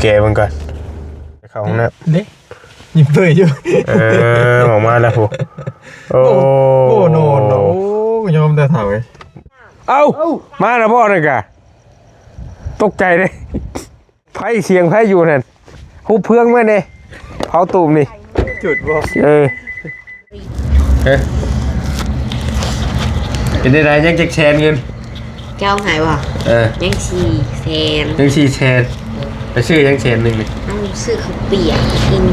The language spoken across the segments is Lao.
ແກະເບິ່ງກ່ອນ ເຂົ້າຫ້ອງນ້ຳ ເດ້ ຍິງເປີດຢູ່ ເອີ ອອກມາແລ້ວພຸ້ນ ໂອ້ ໂອ້ ໂອ້ ນອນເນາະ ໂອ້ ຍອມແຕ່ເຖົ້າເອີຍ ເອົ້າ ມາແລ້ວບໍ່ນັ້ນກະ ຕົກໃຈເດ້ ໄຟ ສຽງໄຟຢູ່ຫັ້ນ ຮຸບເຟືອງມາແດ່ ເຜົາຕູບນີ້ ຈຸດບໍ່ ເອີ ເອີ ເປັນຈັ່ງໃດ ຍັງຈັກແສນເງິນ ເຈົ້າໃຫ້ບໍ່ ເອີ ຍັງສີ່ແສນ ຍັງສີ່ແສນ ໄປຊື້ຫຍັງແສນໜຶ່ງນີ້ ເອົາຊື້ເຂົ້າປຽກກິນ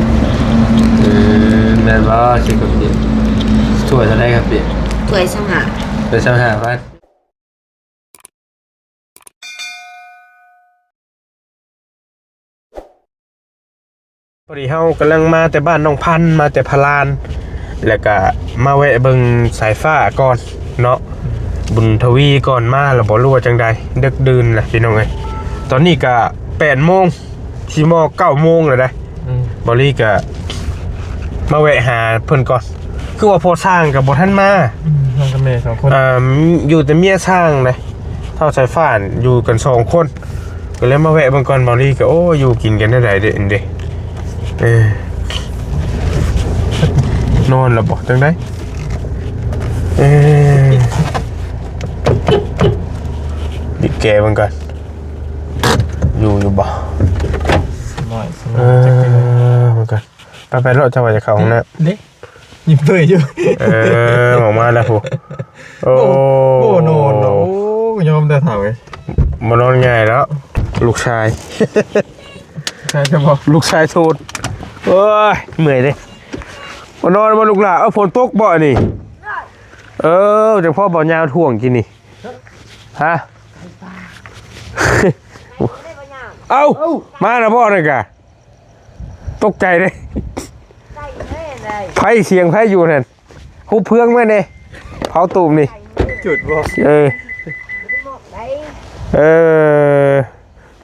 ເອີ ແມ່ນບໍ່ ຊື້ເຂົ້າປຽກ ຖ້ວຍເທົ່າໃດເຂົ້າປຽກ ຖ້ວຍຊາວຫ້າ ຖ້ວຍຊາວຫ້າພັນ ພໍດີເຮົາກຳລັງມາແຕ່ບ້ານໜອງພັນ ມາແຕ່ພະລານ ແລ້ວກະມາແວະເບິ່ງສາຍຟ້າກ່ອນເນາະ ບຸນທະວີກ່ອນ ມາແລ້ວບໍ່ຮູ້ວ່າຈັ່ງໃດ ດຶກດື່ນແຫຼະພີ່ນ້ອງເອີຍ ຕອນນີ້ກະແປດໂມງ ຊິມໍ່ເກົ້າໂມງແລ້ວເດ້ ອືມ ບ່າວລີກະມາແວະຫາເພິ່ນກ່ອນ ຄືວ່າພໍ່ຊ່າງກະບໍ່ທັນມາ ອືມ ນ້ອງກັບແມ່ສອງຄົນ ເອີ ຢູ່ແຕ່ເມຍຊ່າງເດ້ ທ້າວສາຍຟ້າຢູ່ກັນສອງຄົນ ກະເລີຍມາແວະເບິ່ງກ່ອນ ບ່າວລີກະ ໂອ້ ຢູ່ກິນກັນແນວໃດເດ ເດ ເອີ ນອນແລ້ວບໍ່ ຈັ່ງໃດ ເອີ ບິດແກເບິ່ງກ່ອນ ຢູ່ ຢູ່ບໍ່ ສະໜ້ອຍ ສະໜ້ອຍ ເອີ ເບິ່ງກ່ອນ ໄປໆ ໂລດ ເຈົ້າວ່າຈະເຂົ້າຫ້ອງນ້ຳ ເດ້ ຍິງເປີດຢູ່ ເອີ ອອກມາແລ້ວພຸ້ນ ໂອ້ ໂອ້ ໂອ້ ນອນເນາະ ໂອ້ ຍອມແຕ່ເຖົ້າເອີຍ ບໍ່ນອນງ່າຍແລ້ວ ລູກຊາຍ ໃຊ່ແທ້ບໍ່ ລູກຊາຍໂສດ ໂອ້ຍ ເມື່ອຍເດ້ ບໍ່ນອນບໍ່ລູກຫຼ້າ ເອີ ຝົນຕົກບໍ່ອັນນີ້ ເອີ ຈັ່ງພໍບ່າວຍາວທ່ວງກິນນີ້ ຮະ ເອົ້າ ມາແລ້ວບໍ່ນັ້ນກະ ຕົກໃຈເດ້ ໄຟ ສຽງໄຟຢູ່ຫັ້ນ ຮຸບເຟືອງມາແດ່ ເຜົາຕູບນີ້ ຈຸດບໍ່ ເອີ ເອີ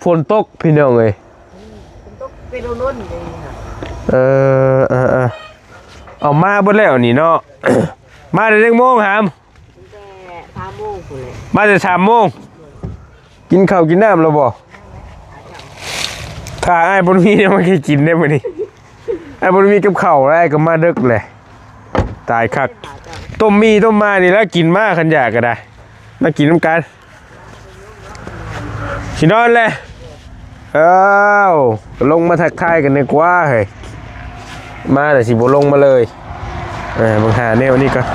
ຝົນຕົກພີ່ນ້ອງເອີຍ ຝົນຕົກເປັນດົນໆ ເອີ ເອີ ເອີ ເອົາມາເບິດແລ້ວນີ້ເນາະ ມາແຕ່ຈັກໂມງຫາມ ແຕ່ສາມໂມງພຸ້ນແຫຼະ ມາແຕ່ສາມໂມງ ກິນເຂົ້າກິນນ້ຳແລ້ວບໍ່? ຖ້າອ້າຍບໍ່ມີແນວມາກິນໄດ້ມື້ນີ້ ອ້າຍບໍ່ມີກັບເຂົ້າແລ້ວ ອ້າຍກໍມາເດິກແຫຼະ ຕາຍຄັກ ຕົ້ມໝີ່ຕົ້ມໝ່ານີ້ແຫຼະ ກິນມາ ຄັນຢາກກໍໄດ້ ມາກິນນຳກັນ ຊິນອນແຫຼະ ອ້າວ ລົງມາທັກທາຍກັນດີກວ່າເຮີ້ຍ ມາແລ້ວຊິບໍ່ລົງມາເລີຍ ເອີ ເບິ່ງຫາແນວນີ້ກ່ອນ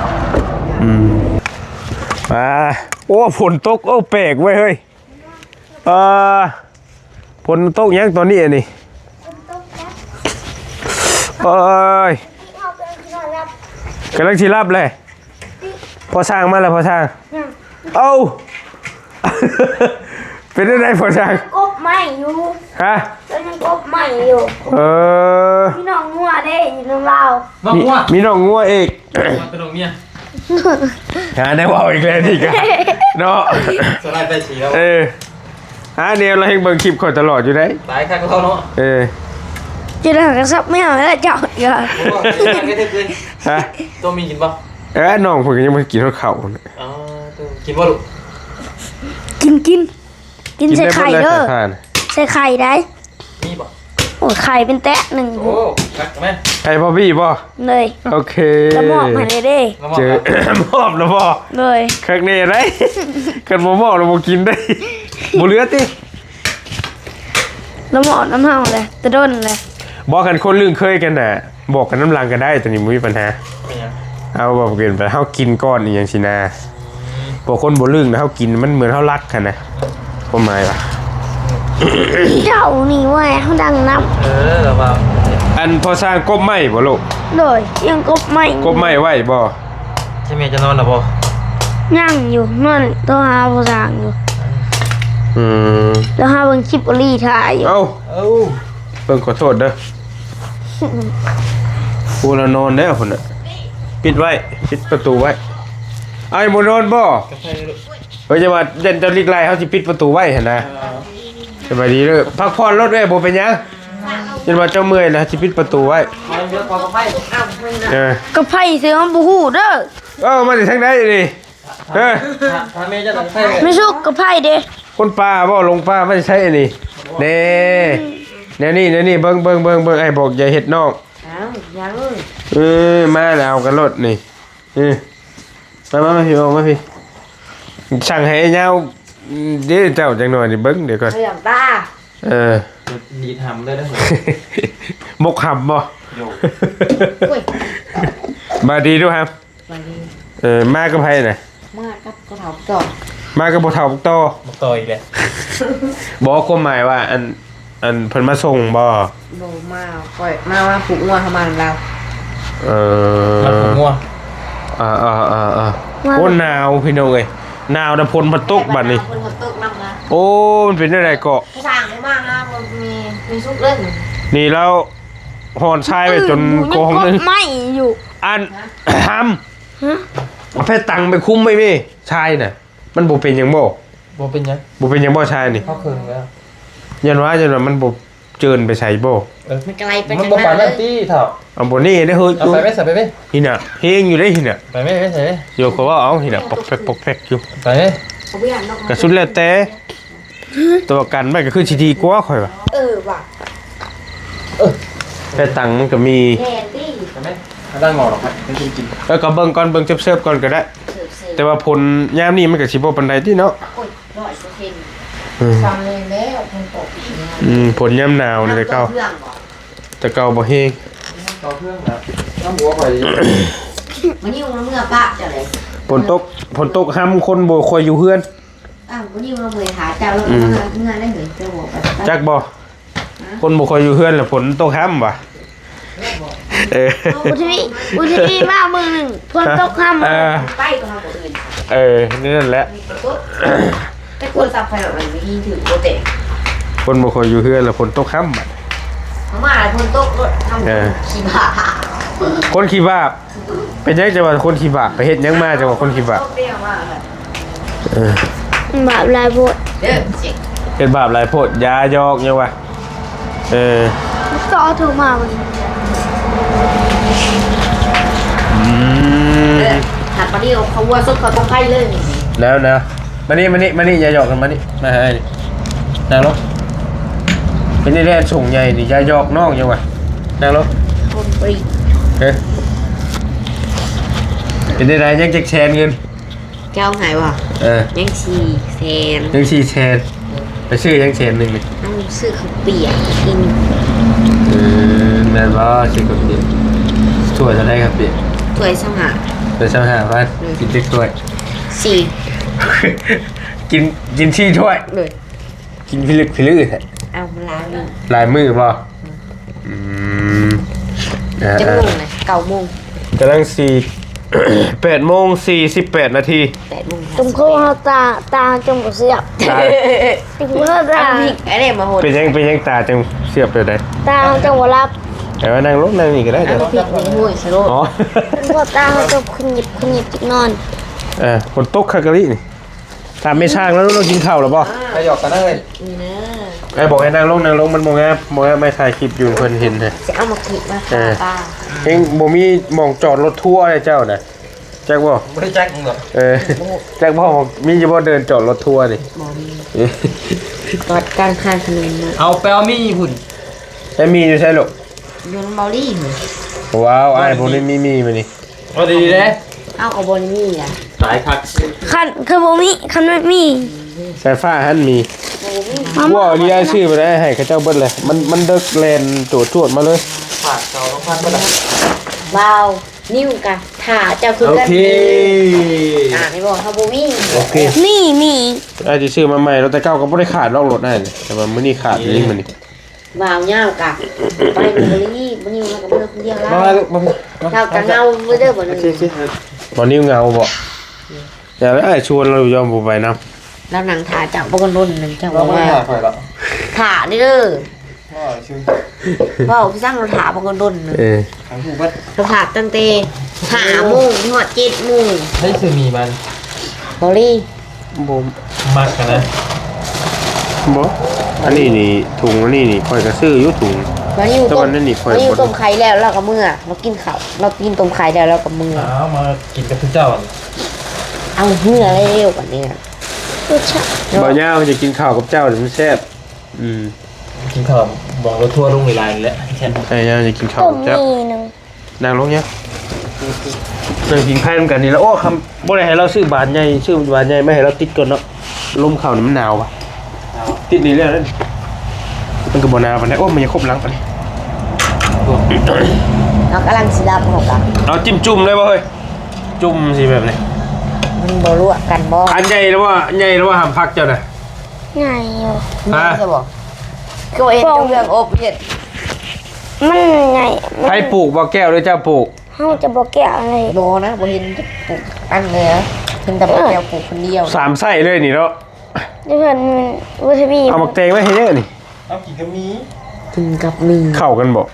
ອືມ ອ່າ ໂອ້ ຝົນຕົກ ໂອ້ ແປກເວີຍເຮີ້ຍ ອ່າ ຝົນຕົກຫຍັງຕອນນີ້ອັນນີ້ ໂອ້ຍ ກຳລັງຊິຫຼັບແຫຼະ ພໍ່ຊ່າງມາແລ້ວ ພໍ່ຊ່າງ ເອົ້າ ເປັນຈັ່ງໃດພໍ່ຊ່າງ ກົບໄມ້ຢູ່ ຮະ ເພິ່ນຍັງກົບໄມ້ຢູ່ ເອີ ມີນ້ອງງົວເດ້ຢູ່ນຳລາວ ນ້ອງງົວ ມີນ້ອງງົວອີກ ມາແຕ່ນ້ອງເມຍ ຫາແນວເວົ້າອີກແລ້ວນີ້ກະເນາະ ສະໄລໄປສີແລ້ວ ເອີ ຫາແນວລາວແຮ່ງເບິ່ງຄລິບຂ້ອຍຕະຫຼອດຢູ່ເດ້ ຕາຍຄັກລາວເນາະ ເອີ ຈະໄດ້ຫາກັບສັບແມວແລ້ວເຈົ້າ ໂອ້ຍ ຮະ ໂຕມີກິນບໍ່? ເອີ ນ້ອງເພິ່ນກໍຍັງບໍ່ໄດ້ກິນຮອດເຂົ້າ ອໍ ໂຕກິນບໍ່ລູກ? ກິນ ກິນ ກິນໃສ່ໄຂ່ເດີ ໃສ່ໄຂ່ໄດ້ ມີບໍ່? ໂອ້ຍ ໄຂ່ເປັນແຕະໜຶ່ງ ໂອ້ ຄັກແມ່ນ ໄຂ່ພໍ່ບີບໍ່? ເລີຍ ໂອເຄ ລະມອບໃຫ້ເດ້ ລະມອບ ເຈີ ລະມອບລະບໍ່? ເລີຍ ຄັກແນ່ໄດ໋ ຄັນບໍ່ມອບລະບໍ່ກິນໄດ໋ ບໍ່ເຫຼືອຕິ? ລະມອບນຳເຮົາແຫຼະ ແຕ່ດົນແຫຼະ ບໍ່ ຄັນຄົນລຶ້ງເຄີຍກັນນະ ບອກກັນນຳຫຼັງກໍໄດ້ ໂຕນີ້ບໍ່ມີບັນຫາ ເອົາ ບໍ່ເປັນໄປ ເຮົາກິນກ່ອນອີ່ຫຍັງຊີ້ນະ ອືມ ພວກຄົນບໍ່ລຶ້ງນະ ເຮົາກິນມັນເໝືອນເຮົາລັກຫັ້ນນະ ຄວາມໝາຍວ່າ ເຈົ້ານີ້ເວີຍ ເຮົາດັງນຳ ເອີ ລະວ່າ ອັນພໍ່ຊ່າງກົບໄມ້ບໍ່ລູກ? ໂດຍ ຍັງກົບໄມ້ ກົບໄມ້ໄວ້ບໍ່? ໃຊ່ແມ່ຈະນອນລະບໍ່? ຍັງຢູ່ ນອນໂທຫາພໍ່ຊ່າງຢູ່ ອືມ ແລ້ວຫາເບິ່ງຄລິບອາລີຖ້າຢູ່ ເອົ້າ ເອົ້າ ເບິ່ງ ຂໍໂທດເດີ ໂອ້ ລາວນອນແລ້ວພຸ້ນນະ ປິດໄວ້ ປິດປະຕູໄວ້ ອ້າຍບໍ່ນອນບໍ່? ເອີ ຢ່າວ່າຢ້ານເຈົ້າຫຼີກໄລ່ ເຮົາຊິປິດປະຕູໄວ້ຫັ້ນນະ ເອີ ສະບາຍດີເດີ ພັກຜ່ອນໂລດເອີຍ ບໍ່ເປັນຫຍັງ ຢ້ານວ່າເຈົ້າເມື່ອຍລະຊິປິດປະຕູໄວ້ ເອີ ກະໄພເສືອ ເຮົາບໍ່ຮູ້ເດີ ເອີ ມາແຕ່ທາງໃດນີ້? ເອີ ແມ່ສຸກ ກະໄພເດ້ ຄົນປ່າບໍ່? ຫຼົງປ່າມາແຕ່ໃສອັນນີ້? ເດ້ ແນວນີ້ ແນວນີ້ ເບິ່ງ ເບິ່ງ ເບິ່ງ ເບິ່ງ ອ້າຍບອກຢ່າເຮັດນ້ອງ. ອ້າວ ຍັງ. ເອີ ມາແລ້ວ ເອົາກັນໂລດນີ້. ເອີ ມາ ມາ ມາ ພີ່ ອອກມາ ພີ່. ສັ່ງໃຫ້ຍາວເດ້ເຈົ້າ ຈັກໜ່ອຍນີ້ ເບິ່ງ ດຽວກ່ອນ. ເລື່ອງຕາ. ເອີ ດີດຫຳເລີຍເດີ. ມົກຫຳບໍ່? ໂຍ ໂອ້ຍ ມາດີດູຫຳ. ມາດີ. ເອີ ມາກັບໃຜນະ? ມາກັບພໍ່ເຖົ້າບັກຕໍ່. ມາກັບພໍ່ເຖົ້າບັກຕໍ່? ບັກຕໍ່ອີກແລ້ວ. ບໍ່ ຄວາມໝາຍວ່າ ອັນ ອັນເພິ່ນມາສົ່ງບໍ່? ບໍ່ ມາ ຂ້ອຍມາ ມາຜູກງົວ ເຮົາມານຳລາວ. ເອີ ມາຜູກງົວ. ອ່າໆໆໆ ໂອ້ ໜາວພີ່ນ້ອງເອີຍ ໜາວ ແຕ່ຝົນມາຕົກບັດນີ້. ຝົນມາຕົກນຳນະ. ໂອ້ ມັນເປັນແນວໃດເກາະ? ຊ່າງມາ ມາ ມີ ມີສຸກເລີຍ. ນີ້ລາວຮ້ອນຊາຍໄວ້ຈົນກອງໜຶ່ງ ໄມ້ຢູ່. ອັນ ຫຳ ຫະ ເອົາແຜ່ຕັງໄປຄຸມໄວ້ແມ່ ຊາຍນະ. ມັນບໍ່ເປັນຫຍັງບໍ່? ບໍ່ເປັນຫຍັງ. ບໍ່ເປັນຫຍັງບໍ່ຊາຍນີ້? ເຮົາເຄິ່ງແລ້ວ. ຢ້ານວ່າ ຢ້ານວ່າມັນບໍ່ເຈີນໄປໃສບໍ່? ເອີ ມັນໄກໄປ ມັນບໍ່ປານນັ້ນຕິເຖົ້າ. ເອົາບໍ່ແນ່ເດ້ເຮີ້ຍ. ເອົາໄປແມ່ ໃສ່ໄປແມ່. ຫີນນະ ແຮງຢູ່ເດ້ຫີນນະ. ໄປແມ່ ໄປໃສ່ແມ່. ໂຍ ເຂົາເວົ້າເອົາຫີນນະ ປອກແຟກ ປອກແຟກຢູ່. ໄປແມ່. ກະສຸດແລ້ວແຕ່ ຕົວກັນໄວ້ກໍຄືຊິດີກວ່າຂ້ອຍວ່າ. ເອີວ່າ ເອີ ແຕ່ຕັງມັນກໍມີ. ແມ່ນຕິ. ໄປແມ່ ເອົາຕັ້ງໝໍ້ດອກໄປໃຫ້ກິນ. ເອີ ກໍເບິ່ງກ່ອນ ເບິ່ງເສີບໆກ່ອນກໍໄດ້. ເສີບໆ ແຕ່ວ່າຝົນຍາມນີ້ມັນກໍຊິບໍ່ປານໃດຕິເນາະ. ໂອ້ຍ ຮ້ອຍເປີເຊັນ. ອືມ ຊ່ຳນີ້ແລ້ວ ຝົນຕົກ. ອືມ ຝົນຍາມໜາວນີ້ແຕ່ເກົ່າ ແຕ່ເກົ່າບໍ່ແຮງ. ຕໍ່ເຄື່ອງນະ ນ້ຳຫົວຂ້ອຍ. ມານີ້ມັນເມື່ອປະເຈົ້າເດ້. ຝົນຕົກ ຝົນຕົກຫຳຄົນບໍ່ຄ່ອຍຢູ່ເຮືອນ. ອ້າວ ບໍ່ນີ້ວ່າເມີຍຫາເຈົ້າແລ້ວ. ອືມ ເມື່ອໄດ້ເຮີ້ຍ ເຈົ້າບອກໄປ. ຈັກບໍ່? ຮະ? ຄົນບໍ່ຄ່ອຍຢູ່ເຮືອນແລ້ວ ຝົນຕົກຫ້ຳຫວາ? ເອີ ບຸດທະວີ ບຸດທະວີມາມື້ໜຶ່ງ ຝົນຕົກຫ້ຳ. ເອີ ໄປກໍເຮົາບໍ່ອື່ນ. ເອີ ນີ້ນັ້ນແຫຼະ ແຕ່ຄົນສັບໄຟອອກມັນມີຖືກບໍ່ແຕກ. ຄົນບໍ່ຄ່ອຍຢູ່ເຮືອນແລ້ວ ຝົນຕົກຫ້ຳ. ເຮົາມາຝົນຕົກລົດ ເອີ ຂີ້ບ້າ ຄົນຂີ້ບ້າ. ເປັນຫຍັງຈັ່ງວ່າຄົນຂີ້ບາບ? ໄປເຮັດຫຍັງມາຈັ່ງວ່າຄົນຂີ້ບາບ? ເອີ ບາບຫຼາຍໂພດ. ເຮັດບາບຫຼາຍໂພດ ຢ່າຫຍອກຫຍັງວ່າ. ເອີ ກໍໂທມາເບິ່ງ. ອືມ ເອີ ຫາກປານນີ້ເອົາເຂົ້າຫົວສົດເຂົ້າຕົງໄຂ່ເລີຍ. ແລ້ວນະ ມານີ້ ມານີ້ ມານີ້ ຢ່າຫຍອກກັນ ມານີ້ ມາຫາອ້າຍນີ້ ນັ່ງລົງ. ເປັນຈັ່ງໃດອັນສູງໃຫຍ່ນີ້ ຢ່າຫຍອກນ້ອງຫຍັງວະ. ນັ່ງລົງ. ເອີ ເປັນຈັ່ງໃດ ຍັງຈັກແສນເງິນ? ເຈົ້າໃຫ້ບໍ່? ເອີ ຍັງສີ່ແສນ. ຍັງສີ່ແສນ ໄປຊື້ຫຍັງແສນໜຶ່ງນີ້? ເອົາຊື້ເຂົ້າປຽກກິນ. ເອີ ແມ່ນບໍ່? ຊື້ເຂົ້າປຽກ ຖ້ວຍເທົ່າໃດເຂົ້າປຽກ? ຖ້ວຍຊາວຫ້າ. ຖ້ວຍຊາວຫ້າພັນ. ອືມ ກິນຈັກຖ້ວຍ? ສີ່. ກິນ ກິນສີ່ຖ້ວຍ. ໂດຍ. ກິນພິລຶກພິລືແທ້. ເອົາ ມັນຫຼາຍມື້ ຫຼາຍມື້ບໍ່? ອືມ ອືມ ອ່າ ຈັກໂມງນະ? ເກົ້າໂມງ ກຳລັງຊິ ແປດໂມງສີ່ສິບແປດນາທີ. ແປດໂມງ ສົມມຸດເຮົາຕາ ຕາເຮົາຈັ່ງບໍ່ສຽບ. ຕາ ສົມມຸດເຮົາຕາ ເອົາພິກອັນນີ້ມາຫົດ. ເປັນຫຍັງ ເປັນຫຍັງຕາຈັ່ງສຽບແບບໃດ? ຕາເຮົາຈັ່ງບໍ່ຫຼັບ. ເອົາ ນັ່ງລົງ ນັ່ງນີ້ກໍໄດ້. ເອົາພິກນີ້ຫ້ວຍໃສ່ໂລດ. ອໍ ສົມມຸດຕາເຮົາຈົບຂະຫຍິບ ຂະຫຍິບຈັກໜ່ອຍ. ເອີ ຝົນຕົກຄັກອີ່ຫຼີນີ້. ຖາມແມ່ຊ່າງແລ້ວ ລາວກິນເຂົ້າແລ້ວບໍ່? ໄປຫຍອກກັນເລີຍ. ນີ້ນະ ໄອ້ບອກໃຫ້ນັ່ງລົງ ນັ່ງລົງ ມັນບໍ່ງາມ ບໍ່ງາມ. ໄອ້ຖ່າຍຄລິບຢູ່ ເພິ່ນເຫັນ. ຊິເອົາມາຄິດມາ ເອີ ເອງບໍ່ມີໝ່ອງຈອດລົດທົວໃຫ້ເຈົ້ານະ ຈັກບໍ່? ບໍ່ໄດ້ຈັກອີ່ຫຍັງດອກ. ເອີ ຈັກບໍ່ ມີຢູ່ບໍ່ເດີ່ນຈອດລົດທົວນີ້? ບໍ່ມີ ຈອດກາງຂ້າງຖະໜົນນະ. ເອົາໄປເອົາໝີ່ພຸ້ນ. ໃຊ້ໝີ່ຢູ່ໃສລູກ? ຢູ່ນຳເບົາລີ. ວ້າວ ອ້າຍບໍ່ໄດ້ມີໝີ່ມື້ນີ້. ເອົາດີໆເດ້. ເຮົາກໍບໍ່ໄດ້ມີນະ ຕາຍຄັກ. ຄັນ ຄັນບໍ່ມີ ຄັນມັນມີ ສາຍຟ້າຫັ້ນມີ. ບໍ່ມີ ບໍ່ມີ. ອ້າຍຊື້ໄປໄດ້ ໃຫ້ເຂົາເຈົ້າເບິດເລີຍ. ມັນ ມັນເດິກແລ່ນໂຈດຈວດມາເລີຍ. ຝາກເຂົາລະພັນເບິດລະ. ວ້າວ ນິວກະຖ້າເຈົ້າຄືກັນ. ໂອເຄ ອ່າ ແມ່ນບໍ່? ເຮົາບໍ່ມີ. ໂອເຄ ມີ ມີ ອ້າຍຊິຊື້ມາໃໝ່ແລ້ວ. ແຕ່ເກົ່າກໍບໍ່ໄດ້ຂາດດອກລົດອ້າຍນີ້ ແຕ່ວ່າມື້ນີ້ຂາດອີ່ຫຼີມື້ນີ້. ບ່າວຍາວກະໄປບໍ່ໄດ້ອີກ. ມື້ນີ້ມັນກໍເມືອຄົນດຽວລາວ. ມາ ມາລູກ ມາ ເຈົ້າກະເງົາເດີບັດນີ້. ໂອເຄ ໂອເຄ ບໍ່ນິວເຫງົາບໍ່? ຢ່າໄດ້ ອ້າຍຊວນລາວຢູ່ ຍອມບໍ່ໄປນຳ. ລາວນັ່ງຖ້າເຈົ້າບັກດົນໜຶ່ງ ເຈົ້າ ລາວບໍ່ວ່າ ບໍ່ໄດ້ຖ້າຂ້ອຍດອກ. ຖ້າເດີ ວ່າຊື່ ເວົ້າພາສາລາວ ຖ້າບັກດົນໜຶ່ງ. ເອີ ຄັນຮູ້ເບິດ ລາວຖ້າຕັ້ງແຕ່ຫ້າໂມງຮອດເຈັດໂມງ. ໃຜຊື້ໝີ່ມັນ? ບໍ່ລີ. ບໍ່ມັກຫັ້ນນະ. ບໍ່ ອັນນີ້ນີ້ ຖົງອັນນີ້ນີ້ ຂ້ອຍກໍຊື້ຢູ່ຖົງ. ແຕ່ວ່າອັນນີ້ຂ້ອຍບໍ່ ຕົ້ມໄຂ່ແລ້ວ ລາວກໍເມືອ ລາວກິນເຂົ້າ ລາວກິນຕົ້ມໄຂ່ແລ້ວ ລາວກໍເມືອ. ເອົາມາກິນກັບເຈົ້າ. ເອົາເມືອແລ້ວບັດນີ້ນະ. ບໍ່ຍາວ ຈະກິນເຂົ້າກັບເຈົ້າ ມັນແຊບ. ອືມ ກິນເຂົ້າ ບອກລະທົວລົງຫຼາຍໆນີ້ແຫຼະ. ເອີ ເຈົ້າຢາກກິນເຂົ້າ ຕົ້ມໝີ່ໜຶ່ງ ນັ່ງລົງເນາະ ນັ່ງພິງໄຟນຳກັນນີ້ລະ. ໂອ້ ຄຳ ບໍ່ໄດ້ໃຫ້ລາວຊື້ບານໃຫຍ່ ຊື້ບານໃຫຍ່ມາໃຫ້ລາວຕິດກ່ອນເນາະ. ລົມເຂົ້ານີ້ມັນໜາວວະ ຕິດນີ້ແລ້ວນັ້ນ ມັນກໍບໍ່ໜາວປານໃດ. ໂອ້ ມັນຍັງຄົບຫຼັງປານນີ້ ເຮົາກຳລັງຊິດັບ ເຮົາກໍ ເອົາຈິ້ມຈຸ່ມເລີຍບໍ່ເຮີ້ຍ? ຈຸ່ມຊິແບບນີ້ ມັນບໍ່ລວກກັນບໍ່? ອັນໃຫຍ່ແລ້ວບໍ່? ໃຫຍ່ແລ້ວບໍ່ຫຳຜັກເຈົ້ານະ? ໃຫຍ່ຢູ່. ຮະ? ໃຫຍ່ຊະບໍ່? ຄືວ່າເຫັນແຕ່ເຮືອງອົບເຮັດ ມັນໃຫຍ່ ມັນ ໃຜປູກບໍ່? ແກ້ວ ຫຼື ເຈົ້າປູກ? ເຮົາຈະບໍ່ແກ້ວເລີຍ. ບໍ່ນະ ບໍ່ເຫັນປູກອັນເລີຍ ເຫັນແຕ່ບໍ່ແກ້ວປູກຄົນດຽວ. ສາມໄຊເລີຍນີ້ເນາະ ຢູ່ເຮືອນ ເອີ ບໍ່ທະວີ ເອົາໝາກແຕງມາໃຫ້ເດີນີ້. ເອົາກິນກັບໝີ່ ກິນກັບໝີ່ ເຂົ້າກັນບໍ່?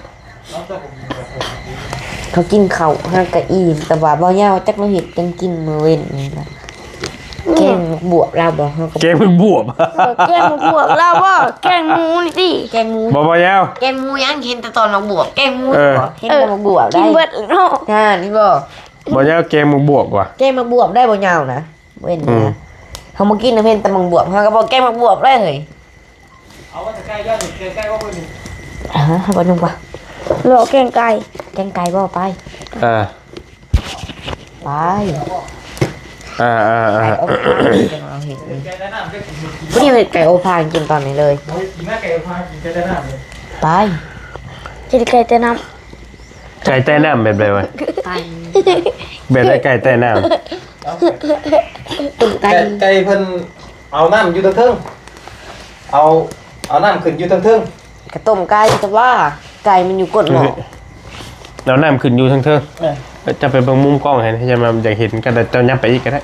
ເຂົາກິນເຂົ້າຫາກະອີ່ມ ແຕ່ວ່າບໍ່ຍາວຈັກລາວເຮັດຫຍັງກິນມື້ເວັນນີ້ນະ. ແກງໝາກບວບລາວບໍ່? ເຮົາກໍ ແກງໝາກບວບ ເອີ ແກງໝາກບວບລາວບໍ່? ແກງໝູນີ້ຕິ ແກງໝູ. ບໍ່ ບໍ່ຍາວ ແກງໝູຫຍັງ? ເຫັນແຕ່ຕອນໝາກບວບ ແກງໝູ. ເອີ ບໍ່ເຫັນແຕ່ໝາກບວບໄດ້ ກິນເບິດເນາະ. ຫັ້ນນີ້ບໍ່ ບໍ່ຍາວ ແກງໝາກບວບວ່າ ແກງໝາກບວບໄດ້ບໍ່ຍາວນະ ເວັນ ອືມ ນະ. ເຮົາບໍ່ກິນນະ ເຫັນແຕ່ໝາກບວບ ເຮົາກໍບອກແກງໝາກບວບໄດ້ເຮີ້ຍ. ເອົາມາແຕ່ໄກ່ເດີ ແກງໄກ່ບໍ່ມື້ນີ້? ເອີ ເຮົາບໍ່ນຸ່ງວ່າ ລໍແກງໄກ່ ແກງໄກ່ບໍ່? ໄປ ເອີ ໄປ ເອີໆໆ ໄກ່ອົບຟາງ ເຮົາເຮັດນີ້ ໄກ່ໃຕ້ນ້ຳ ໄດ້ກິນ ມື້ນີ້ເຮັດໄກ່ອົບຟາງກິນຕອນນີ້ເລີຍ. ບໍ່ໄດ້ກິນນະ ໄກ່ອົບຟາງ ກິນໄກ່ໃຕ້ນ້ຳເລີຍ. ໄປ ກິນໄກ່ໃຕ້ນ້ຳ. ໄກ່ໃຕ້ນ້ຳແບບໃດວະ? ໄກ່ ແບບໃດໄກ່ໃຕ້ນ້ຳ? ເອົາ ຕົ້ມໄກ່ ໄກ່ ໄກ່ເພິ່ນເອົານ້ຳຢູ່ເທິງໆ ເອົາ ເອົານ້ຳຂຶ້ນຢູ່ເທິງໆ ກະຕົ້ມໄກ່ ແຕ່ວ່າໄກ່ມັນຢູ່ກົ້ນໝໍ້ ເອົານ້ຳຂຶ້ນຢູ່ເທິງໆ. ເອີ ເຈົ້າໄປເບິ່ງມຸມກ້ອງໃຫ້ ຢ່າມາຢາກເຫັນກໍໄດ້ ເຈົ້າຫຍັບໄປອີກກໍໄດ້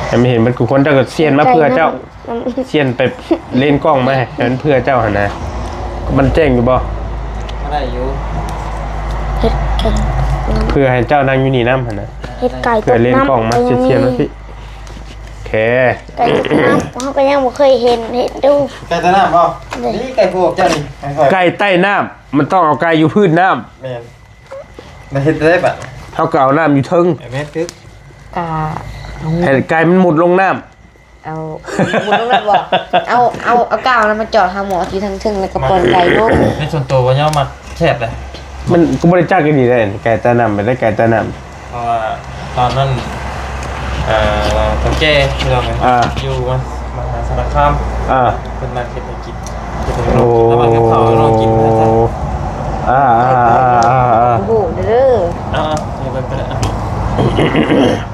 ໃຫ້ມັນເຫັນເບິດທຸກຄົນ. ເຈົ້າກໍສ່ຽນມາເພື່ອເຈົ້າ ສ່ຽນໄປເລນກ້ອງມາໃຫ້ ໃຫ້ມັນເພື່ອເຈົ້າຫັ້ນນະ. ມັນແຈ້ງຢູ່ບໍ່? ກໍໄດ້ຢູ່ ເຮັດໄກ່ ເພື່ອໃຫ້ເຈົ້ານັ່ງຢູ່ນີ້ນຳຫັ້ນນະ ເຮັດໄກ່ ເພື່ອເລນກ້ອງມາ ຕົກນ້ຳ ສ່ຽນມາພີ້. ໂອເຄ ໄກ່ຕົກນ້ຳ ເຮົາກໍຍັງບໍ່ເຄີຍເຫັນ ເຫັນດູ ໄກ່ໃຕ້ນ້ຳບໍ່? ນີ້ໄກ່ພວກເຈົ້ານີ້ ໄກ່ໃຕ້ນ້ຳ ມັນຕ້ອງເອົາໄກ່ຢູ່ພື້ນນ້ຳ. ແມ່ນ ແລ້ວເຮັດໄດ້ບາດ? ເຮົາກໍເອົານ້ຳຢູ່ເທິງ ແມ່ນ ຖືກ ກະ ໃຫ້ໄກ່ມັນມຸດລົງນ້ຳ. ເອົາ ໝູລົງນັ້ນບໍ່? ເອົາ ເອົາ ເອົາກາວນັ້ນມາຈອດຫາໝໍທີ່ທາງເທິງ ແລ້ວກໍປ່ອຍໄກ່ລົງ. ໃນສ່ວນຕົວບໍ່ຍອມມັກແຊບເດ້. ມັນກໍບໍ່ໄດ້ຈັກອີ່ຫຼີເດ້ ໄກ່ໃຕ້ນ້ຳ ໄປໄດ້ໄກ່ໃຕ້ນ້ຳ. ເພາະວ່າຕອນນັ້ນ ເອີ ເຖົ້າແກ່ທີ່ເຮົາ ອ່າ ຢູ່ມະຫາສາລະຄາມ ອ່າ ເພິ່ນມາເຮັດໃຫ້ກິນ ເຮັດໃຫ້ນ້ອງກິນ ໂອ້ ແລ້ວມັນກັບເຂົາໃຫ້ນ້ອງກິນ. ອ່າ ໂອ້ເດີ ອ່າ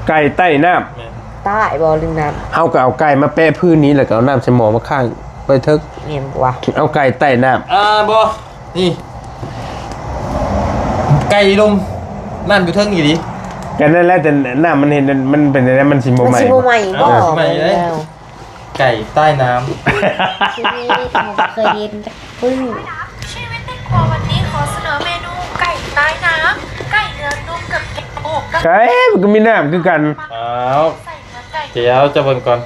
ໄກ່ໃຕ້ນ້ຳ ແມ່ນ. ໃຕ້ບໍ່ ຫຼືນ້ຳ? ເຮົາກໍເອົາໄກ່ມາແປະພື້ນນີ້ ແລ້ວກໍເອົານ້ຳໃສ່ໝໍ້ມາຄ້າງໄວ້ເທິງ. ແມ່ນບໍ່ວະ? ເອົາໄກ່ໃຕ້ນ້ຳ. ອ່າ ບໍ່ ນີ້ ໄກ່ລົງ ນ້ຳຢູ່ເທິງອີ່ຫຼີ. ກໍນັ້ນແຫຼະ ແຕ່ນ້ຳມັນເຫັນ ມັນເປັນຈັ່ງໃດ ມັນຊິບໍ່ໄໝ້ ມັນຊິບໍ່ໄໝ້ບໍ່? ອ່າ ຊິໄໝ້ເລີຍ ແລ້ວ ໄກ່ໃຕ້ນ້ຳ ຊີວິດ ບໍ່ເຄີຍເຫັນຈັກມື້. ຊີວິດໃນຄົວວັນນີ້ຂໍສະເໜີເມນູໄກ່ໃຕ້ນ້ຳ ໄກ່ເນື້ອນຸ້ມກັບແກງບວກກັບ ໄກ່ ມັນກໍມີນ້ຳຄືກັນ. ອ້າວ ດຽວເຈົ້າເບິ່ງກ່ອນ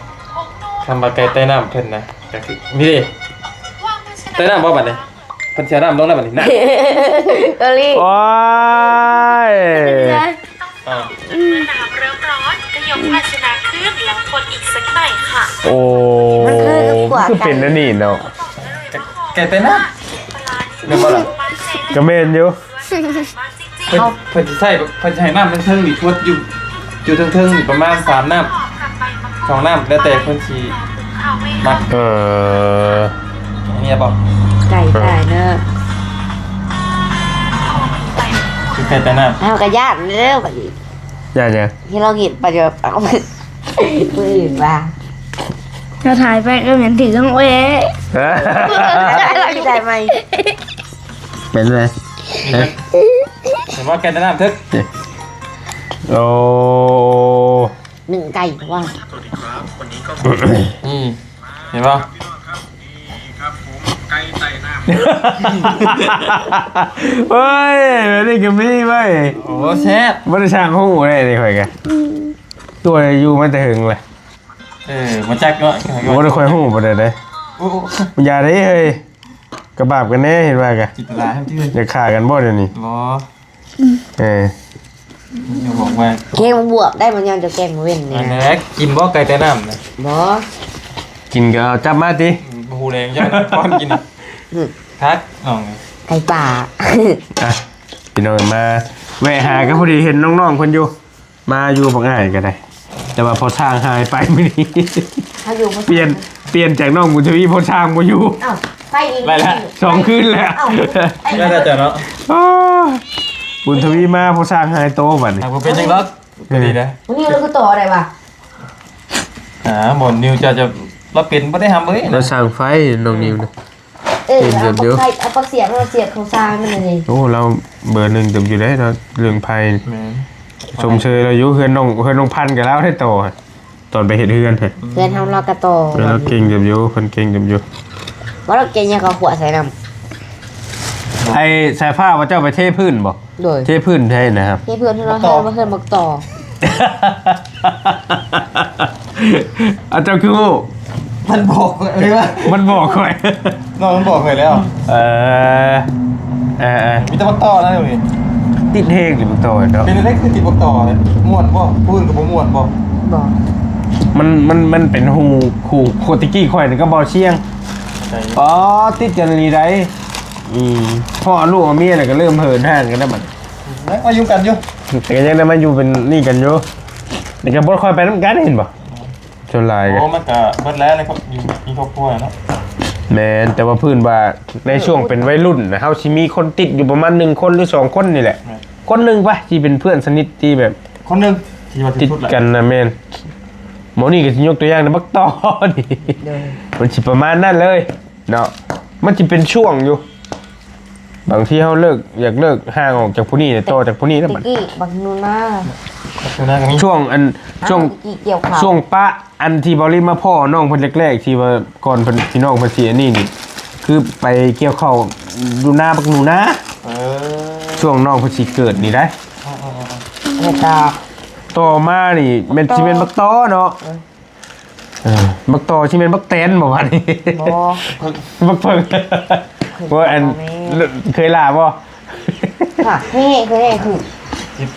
ຄຳວ່າໄກ່ໃຕ້ນ້ຳເພິ່ນນະ ກໍຄືນີ້ເດ້ ໃຕ້ນ້ຳບໍ່ບັດນີ້? ເພິ່ນຊິເອົານ້ຳລົງແລ້ວບັດນີ້ນະ ເອີລີ ໂອ້ຍ ເມື່ອນ້ຳເລີ່ມຮ້ອນ ກໍຍົກພາຊະນະຂຶ້ນ ແລ້ວຄົນອີກສັກໜ້ອຍຄ່ະ. ໂອ້ ມັນຄື ຄືເປັນອັນນີ້ເນາະ ໄກ່ໃຕ້ນ້ຳ ແມ່ນບໍ່ລະ? ກໍແມ່ນຢູ່. ເພິ່ນ ເພິ່ນຊິໃຊ້ ເພິ່ນຊິໃຫ້ນ້ຳເທິງໆນີ້ ທວດຢູ່ ຢູ່ເທິງໆນີ້ປະມານສາມນ້ຳ ສອງນ້ຳ ແລ້ວແຕ່ເພິ່ນຊິມັກ. ເອີ ອັນນີ້ບໍ່? ໄກ່ຕາຍເດີ ຄືໄກ່ຕາຍນ້ຳ. ເຮົາກໍຢ້ານເດີບັດນີ້. ຢ້ານຫຍັງ? ທີ່ເຮົາເຫັນໄປແບບ ເອົາ ມື້ອື່ນວ່າ ຖ້າຖ່າຍໄປກໍແມ່ນຖືກຂອງເອ ເອີ ຖ່າຍໃໝ່. ເປັນໄງ? ເຫັນບໍ່ ໄກ່ໃຕ້ນ້ຳເທິງ. ໂອ້ ໜຶ່ງໄກ່ວ່າ ອືມ ເຫັນບໍ່? ເຮີ້ຍ ແບບນີ້ກໍມີເວີ້ຍ. ໂອ້ ແຊບ ບໍ່ໄດ້ຊ່າງຮູ້ເດ້ນີ້ ຂ້ອຍກະ ອືມ ຕົວຢູ່ມາແຕ່ເຫິງແຫຼະ. ເອີ ບໍ່ຈັກເນາະ ບໍ່ໄດ້ຄ່ອຍຮູ້ປານໃດເດ້. ໂອ້ ຢ່າເດ້ເຮີ້ຍ ກະບາບກັນແດ່ ເຫັນວ່າກະ ຢາກຂ້າກັນບໍ່ດຽວນີ້? ບໍ່ ເອີ ແກງໝາກບວບໄດ້ ມັນຍາມເຈົ້າແກງມື້ເວັນນີ້ນະ. ກິນບໍ່ໄກ່ໃຕ້ນ້ຳນະ? ບໍ່ ກິນກໍເອົາຈັບມາຕິ. ອືມ ປູແດງ ເຈົ້ານະ ກ່ອນກິນ ຄັກນ້ອງ ໄກ່ປ່າ ອ່ະ ພີ່ນ້ອງ ມາແວະຫາ ກໍພໍດີເຫັນນ້ອງໆເພິ່ນຢູ່ ມາຢູ່ບັກອ້າຍກໍໄດ້ ແຕ່ວ່າພໍ່ຊ່າງຫາຍໄປມື້ນີ້ ເຮົາຢູ່ບໍ່ ປ່ຽນ ປ່ຽນຈາກນ້ອງບຸນທະວີ ພໍ່ຊ່າງບໍ່ຢູ່ ອ້າວ ໄປອີກ ໄດ້ລະ ສອງຄືນແລ້ວ ອ້າວ ໄດ້ລະເຈົ້າເນາະ ອໍ ບຸນທະວີມາ ພໍ່ຊ່າງຫາຍໂຕບັດນີ້ ບໍ່ເປັນຫຍັງດອກ ກໍດີນະ ມື້ນີ້ລາວຄືຕໍ່ໄດ້ຫວາ ອ່າ ບ່ອນນິວເຈົ້າຈະ ລາວເປັນບໍ່ໄດ້ຫຳເອີຍ ລາວຊ່າງໄຟ ນ້ອງນິວນະ ເອີ ເປັນຢູ່ ເອົາປາກໄຂ່ ເອົາປາກສຽບ ເອົາສຽບເຂົ້າຊ່າງມັນນີ້ ໂອ້ ລາວເບີໜຶ່ງເຕີບຢູ່ເດ້ເນາະ ເລື່ອງໄຟ ແມ່ນ ຊົມເຊີຍລາວຢູ່ ເຮືອນນ້ອງ ເຮືອນນ້ອງພັນກໍລາວໄດ້ຕໍ່ ຕອນໄປເຮັດເຮືອນ ເຮືອນເຮົາລາວກໍຕໍ່ ເອີ ລາວເກັ່ງເຕີບຢູ່ ເພິ່ນເກັ່ງເຕີບຢູ່ ວ່າລາວເກັ່ງຫຍັງ ເຂົາຂົ້ວໃສ່ນ້ຳ ໄອ້ສາຍຟ້າວ່າເຈົ້າໄປເທພື້ນບໍ່? ໂດຍ ເທພື້ນໃດນະ ເທພື້ນເຮືອນ ເຮືອນບັກຕໍ ເຮືອນບັກຕໍ ອາ ເຈົ້າຄືຮູ້? ມັນບອກຂ້ອຍເລີຍວ່າ ມັນບອກຂ້ອຍ ນ້ອງມັນບອກຂ້ອຍແລ້ວ ເອີ ເອີໆ ມີແຕ່ບັກຕໍນະນີ້ ຕິດແຮງຕິບັກຕໍເນາະ ເປັນຈັ່ງໃດຄືຕິບັກຕໍ ມ່ວນບໍ່? ຜູ້ອື່ນກໍບໍ່ມ່ວນບໍ່? ບໍ່ ມັນ ມັນ ມັນເປັນຮູ ຮູ ແຕ່ກີ້ຂ້ອຍນີ້ກັບເບົາຊຽງ ອໍ ຕິດກັນອີ່ຫຼີໃດ ອືມ ພໍ້ເອົາລູກເອົາເມຍແລ້ວກໍເລີ່ມເຫີນຫ່າງກັນແລ້ວບັດ ມາຢູ່ກັນຢູ່ ແຕ່ກໍຍັງໄດ້ມາຢູ່ເປັນນີ້ກັນຢູ່ ແຕ່ກໍບໍ່ຄ່ອຍໄປນຳກັນ ເຫັນບໍ່? ສ່ວນຫຼາຍກໍ ໂອ້ ມັນກໍເບິດແລ້ວໃນຄອບ ຢູ່ ມີຄອບຄົວແລ້ວເນາະ ແມ່ນ ແຕ່ວ່າພື້ນວ່າໃນຊ່ວງເປັນໄວລຸ້ນນະ ເຮົາຊິມີຄົນຕິດຢູ່ປະມານໜຶ່ງຄົນ ຫຼື ສອງຄົນນີ້ແຫຼະ ແມ່ນ ຄົນໜຶ່ງປະ ທີ່ເປັນເພື່ອນສະໜິດທີ່ແບບ ຄົນໜຶ່ງທີ່ວ່າຕິດກັນນະ ແມ່ນ ໝໍນີ້ກໍຊິຍົກຕົວຢ່າງໃນບັກຕໍນີ້ ໂດຍ ມັນຊິປະມານນັ້ນເລີຍເນາະ ມັນຊິເປັນຊ່ວງຢູ່ ບາງທີເຮົາເລີກ ຢາກເລີກຫ່າງອອກຈາກຜູ້ນີ້ ຕໍ່ຈາກຜູ້ນີ້ນະ ແຕ່ກີ້ບັກໜູນາ ບັກໜູນາກໍມີ ຊ່ວງອັນ ອ່າ ຊ່ວງ ແຕ່ກີ້ກ່ຽວເຂົ້າ ຊ່ວງປະ ອັນທີ່ເບົາລີມາພໍ້ນ້ອງເພິ່ນແລກໆ ທີ່ວ່າກ່ອນເພິ່ນ ທີ່ນ້ອງເພິ່ນຊິອັນນີ້ນີ້ ຄືໄປກ່ຽວເຂົ້າຢູ່ນາບັກໜູນາ ເອີ ຊ່ວງນ້ອງເພິ່ນຊິເກີດນີ້ໄດ໋ ເອີໆໆ ແລ້ວກໍຕໍ່ມານີ້ແມ່ນ ເອີ ຊິແມ່ນບັກຕໍເນາະ ເອີ ເອີ ບັກຕໍຊິແມ່ນບັກແຕນບໍ່ບັດນີ້? ບໍ່ ບັກເຜິ້ງ ເພິ່ງ ວ່າອັນ ແມ່ນ ເຄີຍຫຼ້າບໍ່? ຫາ ເຄີຍ ເຄີຍ ຄື ຕິດ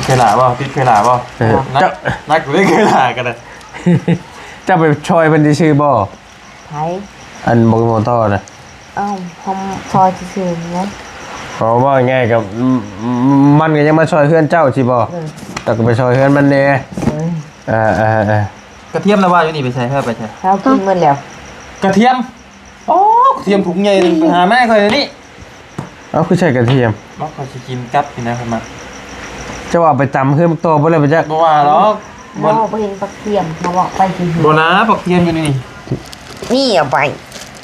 ເຄີຍຫຼ້າບໍ່? ຕິດເຄີຍຫຼ້າບໍ່? ເອີ ໜັກ ເຈົ້າ ໜັກຢູ່ເດ້ ເຄີຍຫຼ້າກໍໄດ້ ເຈົ້າໄປຊ່ອຍເພິ່ນຊື່ໆບໍ່? ໃຜ? ອັນບັກໝໍຕໍ່ນະ ເອົ້າ ເຮົາຊ່ອຍຊື່ໆນະ ເວົ້າ ເວົ້າງ່າຍໆ ກໍ ມັນກໍຍັງມາຊ່ອຍເຮືອນເຈົ້າຊີ້ບໍ່? ເອີ ເຈົ້າກໍໄປຊ່ອຍເຮືອນມັນແດ່ ເອີ ເອີໆໆ ກະທຽມລະວ່າຢູ່ນີ້ໄປໃສ? ເຮົາໄປໃສ? ເຮົາກິນໝົດແລ້ວ ກະທຽມ ອໍ ກະທຽມຖົງໃຫຍ່ໜຶ່ງ ໄປຫາມາໃຫ້ຂ້ອຍດຽວນີ້ ເອົາ ຄືໃສ່ກະທຽມ? ບໍ່ ຂ້ອຍຊິກິນກັບນີ້ນະ ຂ້ອຍມັກ ເຈົ້າວ່າໄປຕຳເຮືອນບັກຕໍ່ບໍ່ແລ້ວໄປຈັກ ບໍ່ວ່າດອກ ບໍ່ ບໍ່ເຫັນບັກທຽມ ເຮົາເວົ້າໄປຊື່ໆ ບໍ່ນາ ບັກທຽມຢູ່ນີ້ ນີ້ເອົາໄປ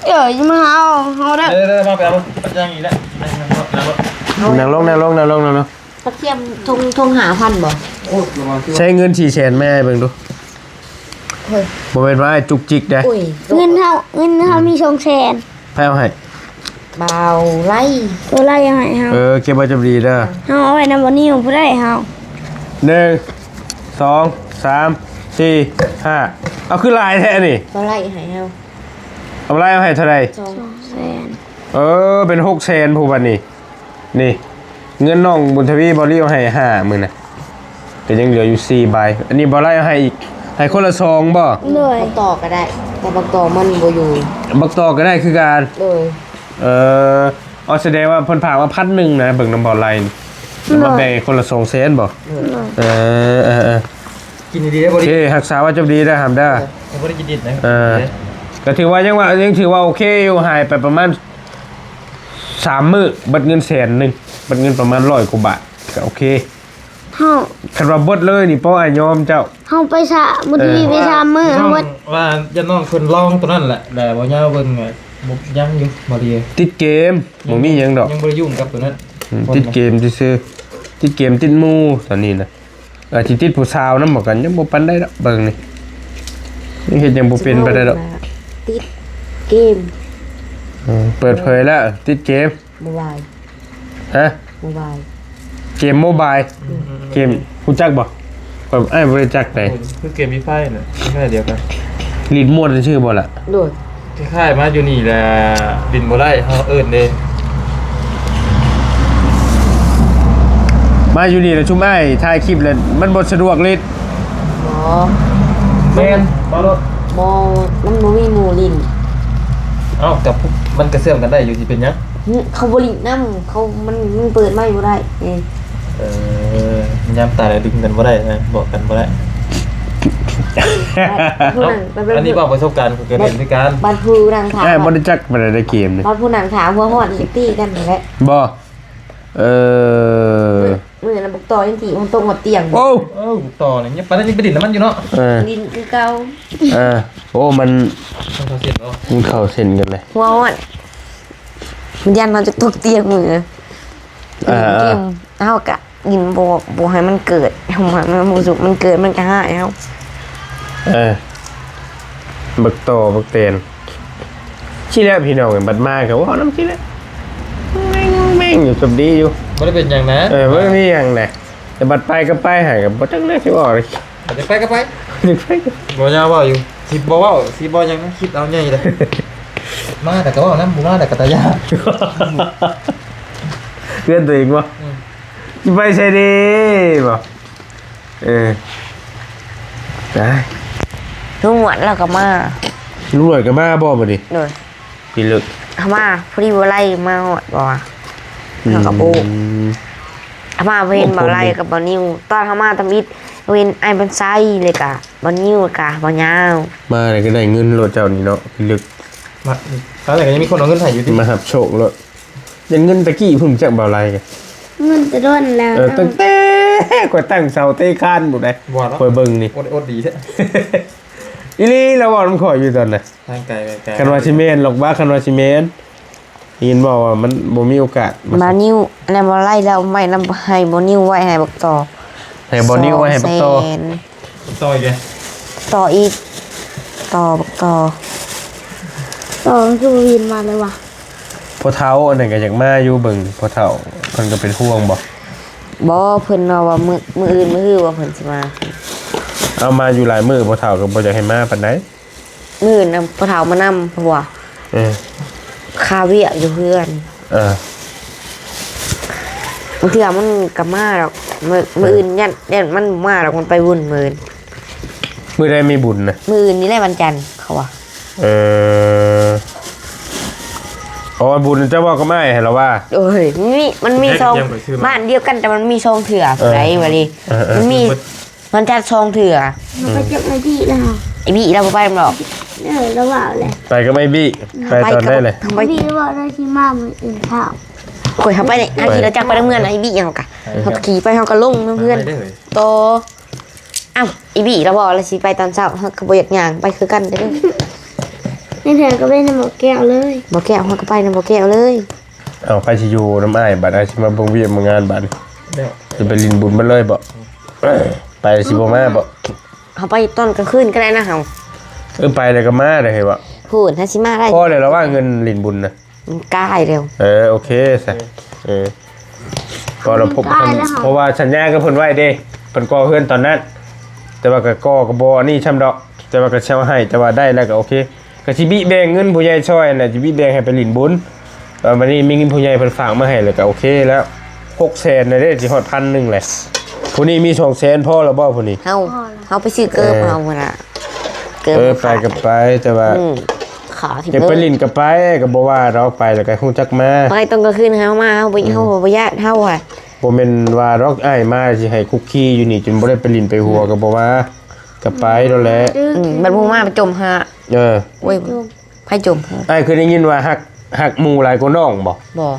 ເອີ ຢ່າມາເອົາ ເຮົາໄດ້ ເອີ ເອີ ມາໄປເອົາ ຍັງອີກແລ້ວ ນັ່ງລົງ ນັ່ງລົງ ນັ່ງລົງ ນັ່ງລົງ ບັກທຽມຖົງ ຖົງຫ້າພັນບໍ່? ໃຊ້ເງິນສີ່ແສນ ແມ່ໃຫ້ເບິ່ງດູ ເຮີ້ຍ ບໍ່ແມ່ນວ່າອ້າຍຈຸກຈິກເດ້ ໂອ້ຍ ເງິນເຮົາ ເງິນເຮົາມີສອງແສນ ໃຜເອົາໃຫ້? ບ່າວໄລ ບ່າວໄລເອົາໃຫ້ເຮົາ ເອີ ເກັບໄວ້ຈົນດີເດີ ເຮົາເອົາໄວ້ນຳບ່າວນິວຜູ້ໃດເຮົາ ໜຶ່ງ ສອງ ສາມ ສີ່ ຫ້າ ເອົາ ຄືຫຼາຍແທ້ນີ້ ບ່າວໄລໃຫ້ເຮົາ ບ່າວໄລເອົາໃຫ້ເທົ່າໃດ? ສອງແສນ ເອີ ເປັນຫົກແສນ ຜູ້ບັດນີ້ ນີ້ ເງິນນ້ອງບຸນທະວີ ບ່າວລີເອົາໃຫ້ຫ້າມື້ນະ ກໍຍັງເຫຼືອຢູ່ສີ່ໃບ ອັນນີ້ບ່າວໄລເອົາໃຫ້ອີກ ໃຫ້ຄົນລະສອງບໍ່? ໂດຍ ບັກຕໍ່ກໍໄດ້ ແຕ່ບັກຕໍ່ມັນບໍ່ຢູ່ ບັກຕໍ່ກໍໄດ້ຄືກັນ ໂດຍ ເອີ ອໍ ສະແດງວ່າເພິ່ນຝາກມາພັນໜຶ່ງນະ ເບິ່ງນຳບ່າວໄລນີ້ ໂດຍ ມາແບ່ງໃຫ້ຄົນລະສອງແສນບໍ່? ໂດຍ ເອີ ເອີ ເອີ ກິນດີໆ ບໍ່ດີ ໂອເຄ ຮັກສາໄວ້ຈົນດີເດີ ຫຳເດີ ເອີ ບໍ່ໄດ້ກິນດິບນະ ເອີ ກໍຖືວ່າຍັງວ່າ ຍັງຖືວ່າໂອເຄຢູ່ ຫາຍໄປປະມານ ສາມມື້ເບິດເງິນແສນໜຶ່ງ ເບິດເງິນປະມານຮ້ອຍກວ່າບາດ ກໍໂອເຄ ເຮົາ ຄັນວ່າເບິດເລີຍນີ້ ປ້ອອ້າຍຍອມເຈົ້າ ເຮົາໄປສາ ບຸນທະວີໄປສາມມື້ ເອີ ເຮົາເບິດ ວ່າຢ້ານນ້ອງເພິ່ນລອງຕົວນັ້ນແຫຼະ ແລ້ວບໍ່ຍາວເບິ່ງ ຍັງຢູ່ ບໍ່ດີ ຕິດເກມ ບໍ່ມີຫຍັງດອກ ຍັງບໍ່ໄດ້ຫຍຸ້ງກັບຕົວນັ້ນ ອືມ ຕິດເກມຊື່ໆ ຕິດເກມຕິດໝູ່ຕອນນີ້ນະ ອາດຊິຕິດຜູ້ສາວນຳບໍ່ ກໍຍັງບໍ່ປານໃດດອກ ເບິ່ງນີ້ ຍັງເຮັດຫຍັງບໍ່ເປັນປານໃດດອກ ຕິດເກມ ເອີ ເປີດເຜີຍແລ້ວ ຕິດເກມ ໂມບາຍ ຮະ? ໂມບາຍ ເກມໂມບາຍ ອືມ ເກມ ຮູ້ຈັກບໍ່? ຂ້ອຍ ອ້າຍບໍ່ໄດ້ຈັກໃດ ຄືເກມຟຣີໄຟນະ ຟຣີໄຟດຽວກັນ ຫຼິ້ນມ່ວນຊື່ໆບໍ່ລະ? ໂດຍ ຄ້າຍໆມາຢູ່ນີ້ແຫຼະ ຫຼິ້ນບໍ່ໄດ້ ເຮົາເອີ້ນເດ້ ມາຢູ່ນີ້ລະຊຸມອ້າຍຖ່າຍຄລິບລະມັນບໍ່ສະດວກຫຼິ້ນ ບໍ່ ແມ່ນ ບໍ່ໂລດ ບໍ່ ມັນບໍ່ມີໝູ່ຫຼິ້ນ ເອົ້າ ກັບມັນກະເຊື່ອມກັນໄດ້ຢູ່ ຊິເປັນຫຍັງ? ເຂົາບໍ່ຫຼິ້ນນຳ ເຂົາ ມັນ ມັນເປີດໄມ້ບໍ່ໄດ້. ເອີ ຍາມຕາຍລະດຶງກັນບໍ່ໄດ້ນະ ບອກກັນບໍ່ໄດ້. ອັນນີ້ເວົ້າປະສົບການ ຂ້ອຍກະເຫັນຄືກັນ. ບາດຜູ້ນັ່ງຖ້າ ເອີ ບໍ່ໄດ້ຈັກປານໃດເກມນີ້ ບາດຜູ້ນັ່ງຖ້າຫົວຮ້ອນ ຕີກັນຫັ້ນແຫຼະ. ບໍ່ ເອີ ມື້ນັ້ນບັກຕໍ່ຍັງຕີມັນຕົກມາຕຽງ. ໂອ້ ເອີ ບັກຕໍ່ນີ້ ປານນັ້ນຍັງໄປດິນນຳມັນຢູ່ເນາະ. ເອີ ດິນຄືເກົ່າ. ເອີ ໂອ້ ມັນ ມັນເຂົ້າເສັ້ນເນາະ ມັນເຂົ້າເສັ້ນກັນເລີຍ. ຫົວຮ້ອນ ມັນຢ້ານມັນຈະຕົກຕຽງມື້. ເອີ ເອີ ເຮົາກະ ກິນບໍ່ ບໍ່ໃຫ້ມັນເກີດ ເຮົາ ມັນບໍ່ສຸກ ມັນເກີດ ມັນກະຮ້າຍເຮົາ. ເອີ ບັກຕໍ່ ບັກແຕນ ຊີ້ແຫຼະພີ່ນ້ອງ. ບັດມາກະເວົ້ານຳຊີ້ແຫຼະ ແມ່ງໆຢູ່ ສົບດີຢູ່ ບໍ່ໄດ້ເປັນຫຍັງນະ. ເອີ ບໍ່ໄດ້ມີຫຍັງນະ ແຕ່ບັດໄປກະໄປ ຫາກະບໍ່ຈັກແນວຊິເວົ້າເລີຍ. ບັດໄປກະໄປ ບໍ່ຢາກເວົ້າຢູ່ ຊິບໍ່ເວົ້າ ຊິບໍ່ຫຍັງນະ ຄິດເອົາໃຫຍ່ເລີຍ. ມາແລ້ວກະເວົ້ານຳ ບໍ່ມາແລ້ວກະຕາຢ້ານ. ເຮືອນຕົວເອງບໍ່? ອືມ ຊິໄປໃສເດບໍ່? ເອີ ຕາຍ ລຸງຫຼວດລາວກະມາ. ລຸງຫຼວດກະມາບໍ່ບັດນີ້? ໂດຍ ພີ່ເລິກ ເຮົາມາພໍດີ ບໍ່ໄລ່ມາຮອດບໍ່ວະ. ອືມ ເຮົາກະບໍ່ ເຮົາມາບໍ່ເຫັນ ບໍ່ພົນ ບໍ່ໄລ່ ເດ້ ກັບບໍ່ນິວ. ຕອນເຮົາມາທຳອິດ ເຫັນອ້າຍບັນໄຊ ແລ້ວກະບໍ່ນິວ ແລ້ວກະບໍ່ຍາວ. ມາແລ້ວກະໄດ້ເງິນໂລດເຈົ້ານີ້ເນາະ ພີ່ເລິກ. ມາ ຕອນແລກກະຍັງມີຄົນເອົາເງິນໃຫ້ຢູ່ຕິ ມາຮັບໂຊກໂລດ. ເງິນແຕ່ກີ້ພຸ້ນ ຈັກບໍ່ໄລ່ ເງິນແຕ່ດົນແລ້ວ. ເອີ ຕັ້ງແຕ່ຂ້ອຍຕັ້ງເສົາເຕະຄານພຸ້ນໃດ ຂ້ອຍເບິ່ງນີ້ ອົດ ອົດດີແທ້. ອີ່ຫຼີ ລາວເວົ້ານຳຂ້ອຍຢູ່ຕອນນັ້ນ ທາງໄກ ໄກ ຄັນວ່າຊິແມ່ນຫຼອກວ່າ ຄັນວ່າຊິແມ່ນ ໄດ້ຍິນເວົ້າວ່າມັນບໍ່ມີໂອກາດ. ມານິວ ອັນນັ້ນບໍ່ໄລ່ແລ້ວ ໄວ້ນຳ ໃຫ້ບໍ່ນິວໄວ້ໃຫ້ບັກຕໍ່ ໃຫ້ບໍ່ນິວໄວ້ໃຫ້ບັກຕໍ່ ສອງແສນ ຕໍ່ອີກເດ້ ຕໍ່ອີກ ຕໍ່ບັກຕໍ່ ຕໍ່ ມັນຄືບໍ່ບິນມາເລີຍຫວາ? ພໍ່ເຖົ້າອັນນັ້ນກະຢາກມາຢູ່ ເບິ່ງພໍ່ເຖົ້າເພິ່ນກະເປັນຫ່ວງບໍ່? ບໍ່ ເພິ່ນເວົ້າວ່າມື້ ມື້ອື່ນ ມື້ຮືວ່າເພິ່ນຊິມາ. ເອົາ ມາຢູ່ຫຼາຍມື້ ພໍ່ເຖົ້າກະບໍ່ຢາກໃຫ້ມາປານໃດ. ມື້ອື່ນນະ ພໍ່ເຖົ້າມານຳ ເພາະວ່າ ເອີ ຄາວຽກຢູ່ເຮືອນ. ເອີ ບາງເທື່ອມັນກະມາດອກ ມື້ ມື້ອື່ນ ຢ້ານ ຢ້ານມັນບໍ່ມາດອກ ມັນໄປບຸນມື້ອື່ນ. ມື້ໃດມີບຸນນະ? ມື້ອື່ນນີ້ແຫຼະ ວັນຈັນ ເຂົາວ່າ. ເອີ ອໍ ບຸນ ເຈົ້າເວົ້າກັບອ້າຍຫັ້ນລະວ່າ. ໂອ້ຍ ມັນມີ ມັນມີສອງ ບ້ານດຽວກັນ ແຕ່ມັນມີສອງເທື່ອ ເອີ ໃດວະນີ້ ເອີ ເອີ ມັນມີ ມັນຈັດສອງເທື່ອ. ເຮົາໄປກັບອ້າຍບີແລ້ວ ອ້າຍບີລາວບໍ່ໄປນຳດອກ. ເອີ ລາວວ່າແຫຼະ ໄປກັບອ້າຍບີ. ໄປຕອນໃດແຫຼະ? ອ້າຍບີວ່າລາວຊິມາມື້ອື່ນເຊົ້າ. ໂອ້ຍ ເຮົາໄປນີ້ ເຮົາຂີ່ລົດຈັກໄປນຳເຮືອນອ້າຍບີເຮົາກະ ເຮົາຂີ່ໄປ ເຮົາກະລົງນຳເຮືອນຕໍ່. ອ້າວ ອີ່ບີລາວບອກລາວຊິໄປຕອນເຊົ້າ ເຮົາກະບໍ່ຢາກຍ່າງໄປຄືກັນເດີ້. ໃນເທື່ອກະໄປນຳບໍ່ແກ້ວເລີຍ ບໍ່ແກ້ວ ເຮົາກະໄປນຳບໍ່ແກ້ວເລີຍ. ເອົາ ໃຜຊິຢູ່ນຳອ້າຍບາດ ອ້າຍຊິມາເບິ່ງວຽກມາງານບາດນີ້ ຈະໄປຫຼິ້ນບຸນເບິດເລີຍບໍ? ໄປຊິບໍ່ມາບໍ? ເຮົາໄປຕອນກາງຄືນກະໄດ້ນະເຮົາ. ເອີ ໄປແລ້ວກະມາໄດ້ເຫັນບໍ່? ພຸ້ນ ເຮົາຊິມາໄດ້ ພໍແລ້ວລະວ່າເງິນຫຼິ້ນບຸນນະ. ມັນກາຍແລ້ວ. ເອີ ໂອເຄຊະ. ເອີ ພໍລະພົບ ເພາະວ່າສັນຍາກັບເພິ່ນໄວ້ເດ້ ເພິ່ນກໍ່ເຮືອນຕອນນັ້ນ ແຕ່ວ່າກະກໍ່ກະບໍ່ອັນນີ້ຊ່ຳດອກ ແຕ່ວ່າກະຊິເອົາໃຫ້ ແຕ່ວ່າໄດ້ແລ້ວກະໂອເຄ. ກະຊິບິແບ່ງເງິນຜູ້ໃຫຍ່ຊ່ອຍຫັ້ນແຫຼະ ຊິບິແບ່ງໃຫ້ໄປຫຼິ້ນບຸນ. ເອີ ບາດນີ້ມີເງິນຜູ້ໃຫຍ່ເພິ່ນຝາກມາໃຫ້ແລ້ວກະໂອເຄແລ້ວ ຫົກແສນແລ້ວເດ້ ຊິຮອດພັນໜຶ່ງແຫຼະ. ຜູ້ນີ້ມີສອງແສນ ພໍລະບໍ່ຜູ້ນີ້? ເຮົາ ເຮົາໄປຊື້ເກີບເຮົາຫັ້ນລະ. ເອີ ໄປກະໄປ ແຕ່ວ່າ ອືມ ຢາກໄປຫຼິ້ນກະໄປ ກະບໍ່ວ່າດອກ ໄປແລ້ວກະຮູ້ຈັກມາ. ໄປຕອນກາງຄືນເຮົາມາ ເຮົາບໍ່ ເຮົາບໍ່ຢ້ານ ເຮົາຫວາ. ບໍ່ແມ່ນວ່າດອກ ອ້າຍມາຊິໃຫ້ຄຸກຄີຢູ່ນີ້ ຈົນບໍ່ໄດ້ໄປຫຼິ້ນໄປຫົວກະບໍ່ວ່າ ກະໄປໂລດແຫຼະ. ອືມ ບັດໝູ່ມາໄປຈົມຫາ. ເອີ ໂອ້ຍ ໃຜຈົມ? ອ້າຍເຄີຍໄດ້ຍິນວ່າຮັກ ຮັກໝູ່ຫຼາຍກວ່ານ້ອງບໍ່? ບໍ່.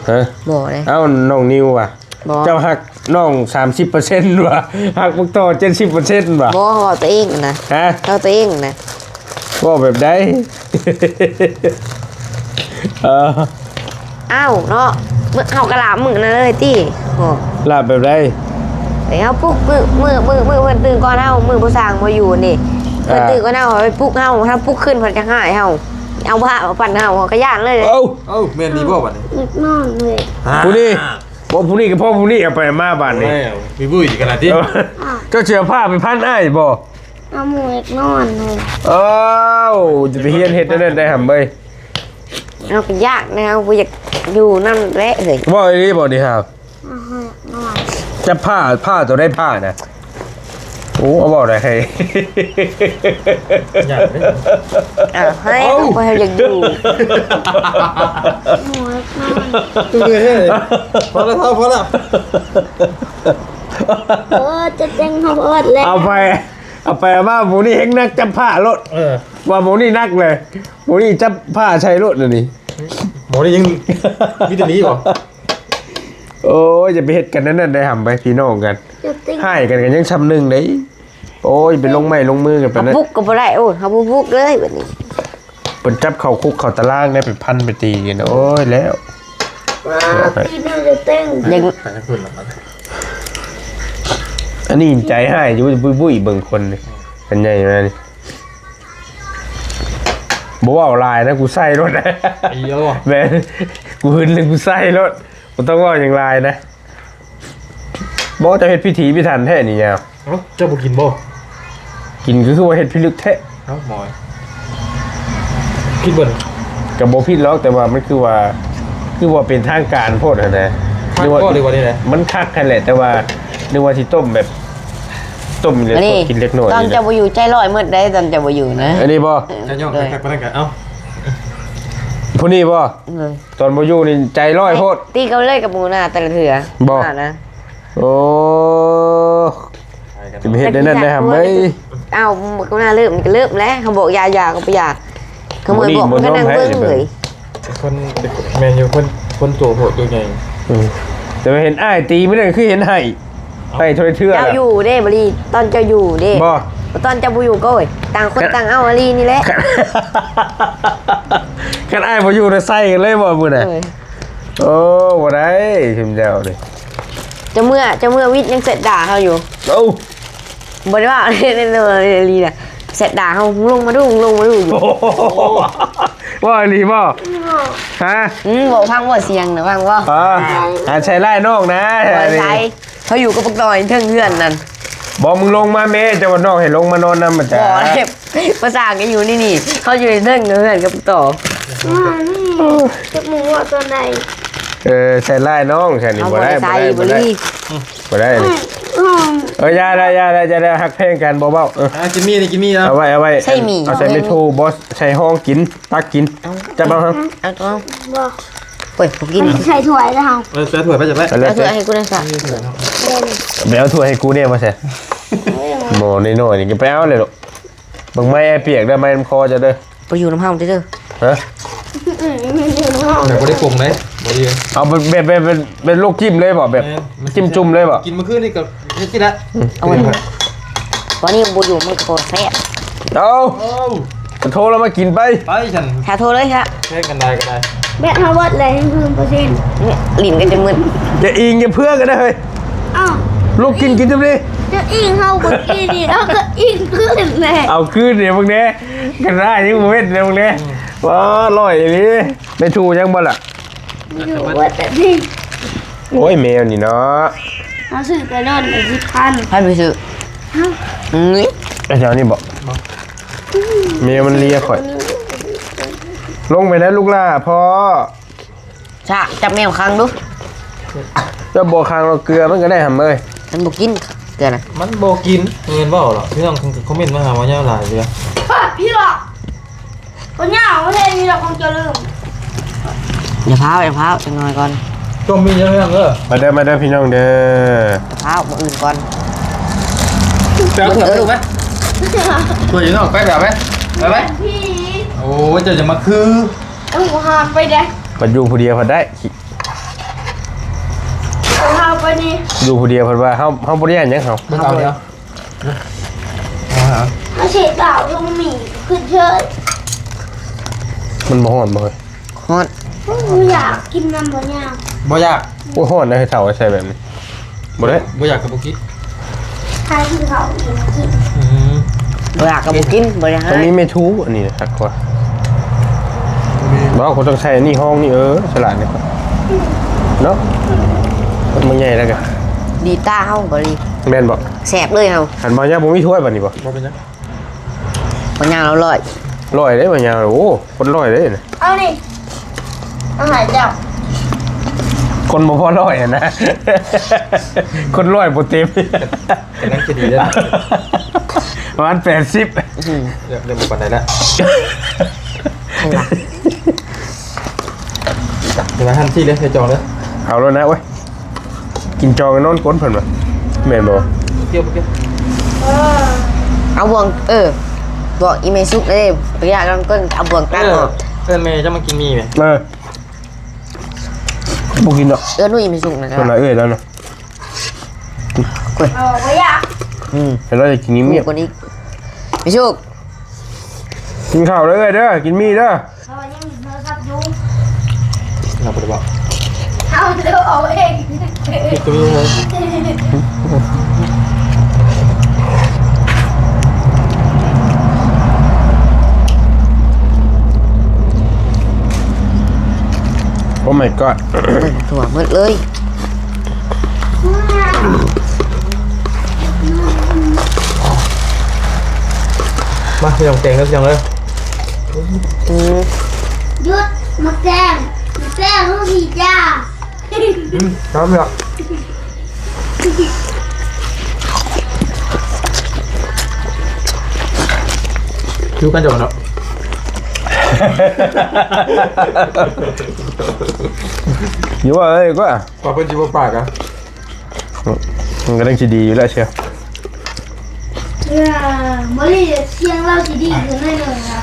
ຮະ? ບໍ່ເດ້. ເອົ້າ ນ້ອງນິວວ່າ ບໍ່ ເຈົ້າຮັກນ້ອງສາມສິບເປີເຊັນວ່າ ຮັກບັກຕໍ່ເຈັດສິບເປີເຊັນວ່າ. ບໍ່ ເວົ້າໂຕເອງນະ. ຮະ? ເວົ້າໂຕເອງນະ. ເວົ້າແບບໃດ? ເອີ ອ້າວເນາະ ເຮົາກະລາບມື້ນັ້ນເລີຍຕິ. ໂອ້ ລາບແບບໃດ? ເຮົາປຸກມື້ ມື້ ມື້ ມື້ເພິ່ນຕື່ນກ່ອນເຮົາ ມື້ຜູ້ຊ່າງບໍ່ຢູ່ນີ້ ເພິ່ນຕື່ນກ່ອນເຮົາ ເຮົາໄປປຸກເຮົາ ຖ້າປຸກຂຶ້ນເພິ່ນຈະຮ້າຍເຮົາ ເອົາຜ້າມາພັນເຮົາ ເຮົາກະຢ້ານເລີຍ. ເອົ້າ ເອົ້າ ແມ່ນດີບໍ່ບາດນີ້? ນອນເລີຍ ຜູ້ນີ້ ບໍ່ ຜູ້ນີ້ກະພໍ ຜູ້ນີ້ເອົາໄປມາບາດນີ້. ມີບຸ້ຍຂະໜາດຕິ ເຈົ້າຊິເອົາຜ້າໄປພັນອ້າຍບໍ່? ເອົາໝູ່ຢາກນອນເລີຍ. ເອົ້າ ຈະໄປຮຽນເຮັດແນວນັ້ນໄດ້ຫຳເອີຍ. ເຮົາກະຢາກນະ ເຮົາບໍ່ຢາກຢູ່ນຳແຫຼະເຮີຍ. ເວົ້າອີ່ຫຼີບໍ່ນີ້ຫາ? ຈັບຜ້າ ຜ້າໂຕໃດຜ້ານະ? ໂອ້ ເວົ້າໄດ້ໃຫ້ ຢາກເດ້ ອ່າ ໃຫ້ ເອົ້າ ບໍ່ໃຫ້ຢາກຢູ່ ເມື່ອຍແທ້ ພໍແລ້ວ ພໍແລ້ວ ເອີ ຈະແຕ່ງເຮົາຮອດແລ້ວ ເອົາໄປ ເອົາໄປເອົາມາ ໝູ່ນີ້ແຮງໜັກຈັບຜ້າໂລດ ເອີ ວ່າໝູ່ນີ້ໜັກເລີຍ ໝູ່ນີ້ຈັບຜ້າໃສ່ໂລດ ອັນນີ້ ໝໍນີ້ຍັງມີແຕ່ໜີບໍ່? ໂອ້ຍ ຢ່າໄປເຮັດກັນແນວນັ້ນໄດ໋ ຫຳໄປ ພີ່ນ້ອງກັນ ຮ້າຍກັນກໍຍັງຊ່ຳໜຶ່ງໄດ໋ ໂອ້ຍ ໄປລົງໄມ້ລົງມືກັນປານນັ້ນ ເຮົາປຸກກໍບໍ່ໄດ້ ໂອ້ຍ ເຮົາບໍ່ປຸກເລີຍບັດນີ້ ເພິ່ນຈັບເຂົ້າຄຸກເຂົ້າຕາລາງໄດ້ ໄປພັນໄປຕີກັນ ໂອ້ຍ ແລ້ວ ຕີນເຮົາຈະເຕັ້ງ ຍັງ ໄປທາງພຸ້ນລະ ອັນນີ້ໃຈຮ້າຍຢູ່ ບຸ້ຍໆ ເບິ່ງຄົນນີ້ ເປັນໃຫຍ່ມານີ້ ບໍ່ເວົ້າຫຼາຍນະ ກູໃສ່ໂລດນະ ອີ ເອົາບໍ່ ແມ່ນ ກູຫຶງແລ້ວກູໃສ່ໂລດ ບໍ່ຕ້ອງເວົ້າຫຍັງຫຼາຍນະ ບໍ່ ເຈົ້າເຮັດພິຖີພິຖັນແທ້ນີ້ຍາວ ເອົ້າ ເຈົ້າບໍ່ກິນບໍ່? ກິນກໍຄືວ່າເຮັດພິລຶກແທ້ ເອົ້າ ໝໍ ຜິດບໍ່ນີ້? ກໍບໍ່ຜິດຫຼອກ ແຕ່ວ່າມັນຄືວ່າ ຄືວ່າເປັນທາງການໂພດຫັ້ນນະ ມັນຄັກຫັ້ນແຫຼະ ແຕ່ວ່ານຶກວ່າຊິຕົ້ມແບບ ຕົ້ມເລັກນ້ອຍ ຕອນເຈົ້າບໍ່ຢູ່ໃຈລອຍໝົດໄດ໋ ຕອນເຈົ້າບໍ່ຢູ່ນະ ອັນນີ້ບໍ່? ເອີ ເຈົ້າຍ້ອງຄັກປານນັ້ນກະ ເອົ້າ ຜູ້ນີ້ບໍ່? ເອີ ຕອນບໍ່ຢູ່ນີ້ໃຈລອຍໂພດ ຕີກັນເລີຍກັບໝູ່ໜ້າແຕ່ລະເທື່ອ ບໍ່ ນະ ໂອ້ ຊິໄປເຮັດແນວນັ້ນໄດ້ຫຳເອີຍ ເອົ້າ ໝູ່ໜ້າເລີບມັນກໍເລີບແຫຼະ ເຮົາບອກຢ່າ ຢ່າກໍບໍ່ຢາກ ເຂົາເໝືອນບອກມັນກໍນັ່ງເບິ່ງເລີຍ ຄົນ ແມ່ນຢູ່ ຄົນ ຄົນໂຕໂພດໂຕໃຫຍ່ ອືມ ແຕ່ວ່າເຫັນອ້າຍຕີມື້ນັ້ນຄືເຫັນໄຫ້ ໄຫ້ເທົ່າໃດເທື່ອ ເຈົ້າຢູ່ເດ້ ບໍລີ ຕອນເຈົ້າຢູ່ເດ້ ບໍ່ ຕອນເຈົ້າບໍ່ຢູ່ກໍ ໂອ້ຍ ຕ່າງຄົນຕ່າງເອົາອີ່ຫຼີນີ້ແຫຼະ ຄັນອ້າຍບໍ່ຢູ່ນະໃສ່ກັນເລີຍບໍ່ມື້ນັ້ນ ໂອ້ ບໍ່ໄດ້ຊຸມເຈົ້ານີ້ ເຈົ້າເມືອ ເຈົ້າເມືອວິດຍັງແຊດດ່າເຮົາຢູ່ ເອົ້າ ບໍ່ໄດ້ວ່າ ແຊດດ່າເຮົາ ມຶງລົງມາດູ ມຶງລົງມາດູຢູ່ ເວົ້າອີ່ຫຼີບໍ່? ຮະ? ອືມ ເວົ້າ ຟັງບໍ່ ສຽງນະ ຟັງບໍ່? ເອີ ຫາໃສ່ຮ້າຍນ້ອງນະ ບໍ່ໃສ່ ເຮົາຢູ່ກັບບັກນ້ອຍເທິງເຮືອນນັ້ນ ບໍ່ ມຶງລົງມາແມ້ ເຈົ້າວ່ານ້ອງໃຫ້ລົງມານອນນຳ ບໍ່ ພາສາກໍຢູ່ໃນນີ້ ເຮົາຢູ່ເທິງເຮືອນກັບບັກຕໍ່ ວ່ານີ້ ຈັກໝູ່ວ່າຕອນໃດ ເອີ ໃສ່ຮ້າຍນ້ອງ ຊັ້ນນີ້ບໍ່ໄດ້ ບໍ່ໄດ້ ບໍ່ໄດ້ ບໍ່ໄດ້ ອືມ ເອີ ຢ່າລະ ຢ່າລະ ຢ່າລະ ຮັກແພງກັນ ບໍ່ເວົ້າ ເອີ ອ່າ ກິນໝີ່ນີ້ ກິນໝີ່ເນາະ ເອົາໄວ້ ເອົາໄວ້ ໃສ່ໝີ່ ເອົາໃສ່ເມັດໂທ ບໍ່ໃສ່ຫ້ອງກິນ ຕັກກິນ ເອົາ ຈັບເອົາ ເອົາ ເອົາ ໂອ້ຍ ບໍ່ກິນ ໃສ່ຖ້ວຍແລ້ວ ເອີ ໃສ່ຖ້ວຍໄປ ຈັບໄວ້ ເອົາຖ້ວຍໃຫ້ກູແດ່ຊະ ໄປເອົາຖ້ວຍໃຫ້ກູແດ່ວ່າຊັ້ນ ໝໍ້ນ້ອຍໆ ນີ້ກໍໄປເອົາເລີຍລູກ ເບິ່ງໄມ້ອ້າຍປຽກເດີ ໄມ້ນຳຄໍເຈົ້າເດີ ໄປຢູ່ນຳເຮົາເດີ ຮະ ແບບບໍ່ໄດ້ປຸງເດ້ ບໍ່ດີ ເອົາແບບ ແບບ ແບບ ແບບລວກຈິ້ມເລີຍບໍ່? ແບບ ແມ່ນ ຈິ້ມຈຸ່ມເລີຍບໍ່? ກິນມື້ຄືນນີ້ກໍເຮັດຊີ້ແຫຼະ ອືມ ເອົາໄວ້ ວັນນີ້ບໍ່ຢູ່ ມັນກໍບໍ່ແຊບ ເອົາ ໂທລະມາກິນໄປ ໄປຊັ້ນ ຖ້າໂທເລີຍຊະ ແພງກັນໄດ້ກໍໄດ້ ແບດເຮົາເບິດເລີຍ ຄືເປີເຊັນ ຫຼິ້ນກັນຈົນມືດ ຢ່າອີງຢ່າເພື່ອກັນເດີເຮີ້ຍ ອ້າວ ລວກກິນ ກິນຈຳນີ້ ຈະອີງເຮົາບໍ່ກິນນີ້ ເຮົາກໍອີງຄືນແຫຼະ ເອົາຄືນນີ້ເບິ່ງແດ່ ກັນໄດ້ຍັງບໍ່ເວັນເລີຍເບິ່ງແດ່ ອືມ ວ້າ ອະລ່ອຍອີ່ຫຼີ ໄດ້ຖູຍັງບໍ່ລະ? ຢູ່ເບິດແບບນີ້ ໂອ້ຍ ແມວນີ້ເນາະ ເຮົາຊື້ແຕ່ດົນ ສິບພັນ ໃຜໄປຊື້? ເຮົາ ອືມ ໄອ້ແຖວນີ້ບໍ່? ບໍ່ ແມວມັນເລຍຂ້ອຍ ລົງໄປແລ້ວລູກຫຼ້າ ພໍ່ ຊະ ຈັບແມວຂັງດູ ເຈົ້າບໍ່ຂັງດອກ ເກືອມັນກໍໄດ້ຫຳເອີຍ ມັນບໍ່ກິນເກືອນະ ມັນບໍ່ກິນ ແມ່ນເວົ້າລະ ພີ່ນ້ອງຄອມເມັນມາຫາວ່າຍາວຫຼາຍເທື່ອ ພີ່ລະ ບໍ່ຍາວ ບໍ່ໄດ້ມີດອກຂອງເຈົ້າລືມ ຢ່າພ້າວ ຢ່າພ້າວ ຈັກໜ້ອຍກ່ອນ ຕ້ອງມີເດີພີ່ນ້ອງເດີ ມາເດີ ມາເດີພີ່ນ້ອງເດີ ຢ່າພ້າວ ມື້ອື່ນກ່ອນ ໄປເອົາຖ້ວຍໄປລູກໄປ ຖ້ວຍຢູ່ນອກ ໄປ ໄປເອົາໄປ ໄປ ໄປ ໂອ້ຍ ເຈົ້າຢ່າມາຄື ເອົາຫາໄປເດ້ ບັດຢູ່ຜູ້ດຽວພັດໄດ້ ເອົາຫາໄປນີ້ ຢູ່ຜູ້ດຽວເພິ່ນວ່າເຮົາ ເຮົາບໍ່ໄດ້ຢ້ານຫຍັງເຮົາ ເບິ່ງເອົາເດີ ເອົາຫາ ມາເສດດາວລົງໝີຂຶ້ນເຊີຍ ມັນບໍ່ຮ້ອນບໍ່ເຮີ້ຍ? ຮ້ອນ ບໍ່ຢາກກິນນຳບໍ່ຍາກ ບໍ່ຢາກ ໂອ້ຍ ຮ້ອນເດ້ເຖົ້າ ໃສ່ແບບນີ້ ບໍ່ໄດ້ ບໍ່ຢາກກໍບໍ່ກິນ ໃຫ້ກິນເຂົ້າອີກກິນ ອືມ ບໍ່ຢາກກໍບໍ່ກິນ ບໍ່ຢາກ ຕ້ອງມີເມນູ ອັນນີ້ຄັກກວ່າ ບໍ່ ກໍຕ້ອງໃສ່ອັນນີ້ ຮອງນີ້ ເອີ ສະຫຼາດນີ້ ເນາະ ມັນໃຫຍ່ແລ້ວກະ ດີຕາເຮົາ ບໍ່ດີ ແມ່ນບໍ່ ແຊບເລີຍເຮົາ ຄັນບໍ່ຍາກບໍ່ມີຖ້ວຍບັດນີ້ບໍ່ ບໍ່ເປັນຫຍັງ ບໍ່ຍາກລາວຮ້ອຍ ຮ້ອຍເດ້ບໍ່ຍາກ ໂອ້ ຄົນຮ້ອຍເດ້ ເອົານີ້ ເອົາໃຫ້ເຈົ້າ ຄົນບໍ່ພໍຮ້ອຍຫັ້ນນະ ຄົນຮ້ອຍບໍ່ເຕັມ ກຳລັງຈະດີເດ້ ປະມານແປດສິບ ອືມ ເລີ່ມ ເລີ່ມບໍ່ປານໃດແລ້ວ ເດີວ່າ ເດີວ່າຫັ້ນຊີ້ເລີຍ ໃສ່ຈອງເລີຍ ເອົາໂລດນະ ໂອ້ຍ ກິນຈອງນອນກົ້ນເພິ່ນວ່າ ແມ່ນບໍ່? ບໍ່ກ່ຽວ ບໍ່ກ່ຽວ ເອົາບ່ວງ ເອີ ບອກອີແມ່ສຸກເດ້ ບໍ່ຢາກນອນກົ້ນ ເອົາບ່ວງຕັ້ງອອກ ເອີ້ນແມ່ເຈົ້າມາກິນໝີ່ແມ່ ເອີ. ບໍ່ກິນດອກ ເອື້ອນໜຸ່ຍໄປສຸກນະ ສ່ວນຫຼາຍເອື້ອຍແລ້ວນະ ໂອ້ຍ ເອົາບໍ່ຢາກ ອືມ ໃຫ້ລາວໄດ້ກິນງຽບໆ ກວ່ານີ້ ໄປສຸກ ກິນເຂົ້າເດີເອື້ອຍເດີ ກິນໝີ່ເດີ ເຮົາຍັງມີໂທລະສັບຢູ່ ເຮົາບໍ່ໄດ້ບອກ ເຮົາເດີເອົາເອງ Oh my god ຖ້ວມໝົດເລີຍ ມາ ພີ່ນ້ອງແກງເດີ ພີ່ນ້ອງເດີ ອືມ ຢຸດ ໝາກແຕງ ໝາກແຕງ ລູກຜີຈ້າ ອືມ ນ້ຳເຫຼືອກ ຄືກັນເຈົ້າເນາະ ຢູ່ວ່າເອີຍກວ່າ ວ່າເພິ່ນຊິບໍ່ປາກອະ ມັນກໍຍັງຊິດີຢູ່ແຫຼະເຊຍ ເອີ ບໍ່ລີ ສຽງລາວຊິດີຂຶ້ນໜ້ອຍໜຶ່ງລະ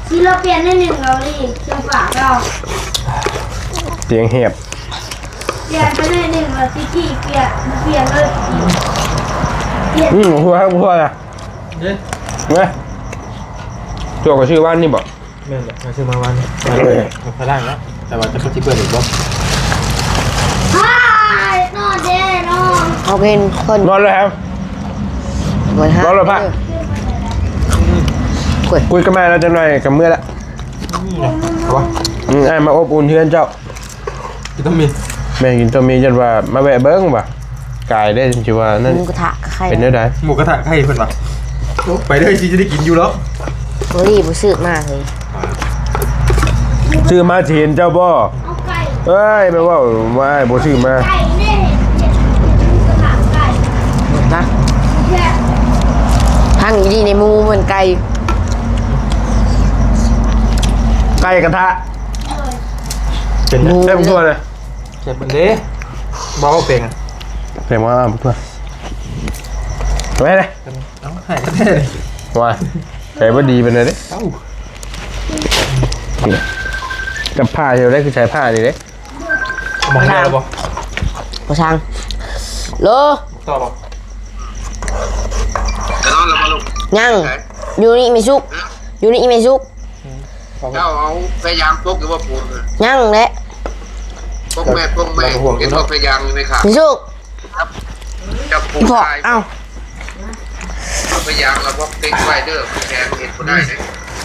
ຊິລາວປ່ຽນໜ້ອຍໜຶ່ງລາວລີ ສຽງປາກລາວ ສຽງແຫບ ປ່ຽນໄປໜ້ອຍໜຶ່ງລະຊິກີ ປ່ຽນ ປ່ຽນເລີຍ ປ່ຽນ ອືມ ຫົວ ຫົວລະ ເດ້ ມາ ຕົວກໍຊື່ວ່ານນີ້ບໍ່? ແມ່ນແຫຼະ ເຮົາຊື້ມາວານນີ້ ເອົາໄປລ້າງແລ້ວ ແຕ່ວ່າຈັກຊິເປື້ອນອີກບໍ່ ເອົາເພິ່ນຄົນ ນອນແລ້ວ ນອນແລ້ວພະ ເອີ ຄຸຍກັບແມ່ແລ້ວຈັກໜ່ອຍກໍເມືອແລ້ວ ເອົາວະ ອືມ ອ້າຍມາອົບອຸ່ນເຮືອນເຈົ້າ ກິນຕົ້ມໝີ່ ແມ່ກິນຕົ້ມໝີ່ ຢ້ານວ່າມາແວະເບິ່ງວ່າ ກາຍໄດ້ ຊິວ່ານັ້ນ ໝູກະທະກໍໄຂ່ ເປັນແນວໃດ ໝູກະທະໄຂ່ເພິ່ນວ່າ ໂອ້ ໄປເດີ ຊິໄດ້ກິນຢູ່ດອກ ບໍ່ດີ ບໍ່ຊື້ມາເຮີ້ຍ ຊື້ມາຊິເຫັນເຈົ້າບໍ່? ເອີຍ ແມ່ເວົ້າວ່າອ້າຍບໍ່ຊື້ມາ ນະ ພັງອີ່ຫຼີໃນໝູມັນໄກ່ ໄກ່ກະທະ ເປັນຫຍັງ ແຊບກວ່ານະ ແຊບເບິ່ງເດ້ ບໍ່ເອົາແປງ ແປງວ່າເອົາບໍ່ທົ່ວ ໄປເດ້ ເອົາໃຫ້ແທ້ເດ້ ວ່າໃສ່ບໍ່ດີປານໃດເດ້ ເອົ້າ ກັບຜ້າຢູ່ໄດ້ ຄືໃຊ້ຜ້ານີ້ເດ້ ບໍ່ໃຫ້ແລ້ວບໍ່ ບໍ່ຊ່າງ ໂລ ຕໍ່ບໍ່ ຍັງ ຢູ່ນີ້ມີສຸກ ຢູ່ນີ້ມີສຸກ ເຈົ້າເອົາພະຍາງປົກຢູ່ບໍ່ປູນ ຍັງແຫຼະ ປົກແມ່ ປົກແມ່ ເຫັນບໍ່ພະຍາງຢູ່ໃນຂາ ມີສຸກ ຈັບປູ ອີ່ພໍ່ ເອົ້າ ເອົາພະຍາງລະບອກຕິດໄວ້ເດີ ແຂງເຮັດບໍ່ໄດ້ເດ້